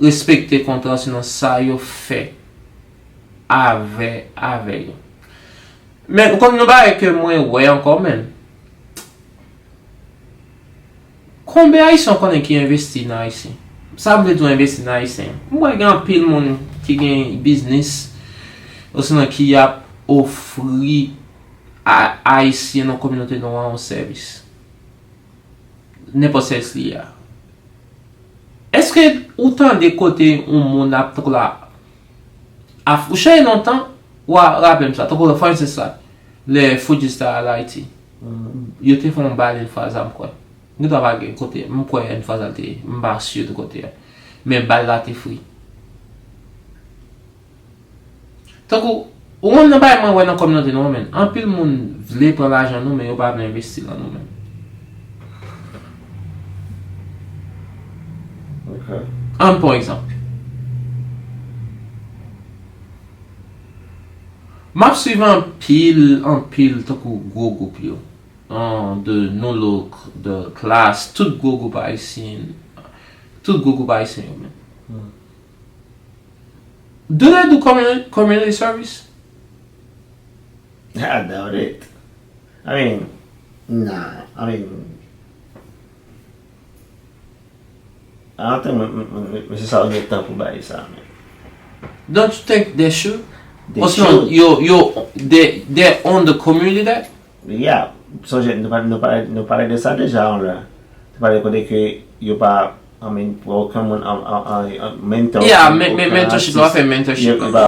respekte kontra, sinon sa yo fè avè, avè yo. Men, ou konn yon bagay ke mwen wè ankò, men. Konbyen Ayisyen w konnen ki envesti nan Ayisyen? Sa m vle di w envesti nan Ayisyen. M wè gen anpil moun ki gen biznis, osinon ki ap ofri a, Ayisyen nan kominote nou an yon sèvis. Nenpòt sèvis li ye a. Èske ou tande kote yon moun ap, tankou la, af, ou chèche lontan, ou a raple m sa, tankou, for instance la, lè Fuji Star al Ayiti, yo te fè yon bal enfraza, m kwè. M gen dwa pa gen kote, m kwè enfraza l te ye, m pa si de kote a. Men bal la te fri. Tankou, ou konn nan bagay mwen wè nan kominote nou an, men, anpil moun vle pran lajan nou, men yo pa vle envesti nan nou menm. Ann pran egzanp. M ap swiv anpil, anpil, tankou gwo gwoup yo. An, The New Look, The Class, tout gwo gwoup ayisyen, tout gwo gwoup ayisyen yo, men. Do they do community, community service? I doubt it. I mean, nah, I mean, I don't think mwen, mwen, mwen, mwen, se sa yo gen tan pou bay sa, men. Don't you think they should? They should. Osinon, yo, yo, they, they own the community that? Yeah, sonje, nou pale, nou pale, nou pale de sa deja, yon lè. Nou pale kote ke yo pa, I mean, pa okenn moun an, an, an, an mentor, yeah, men, men, mentorship, yo pa fè mentorship. Yo pa,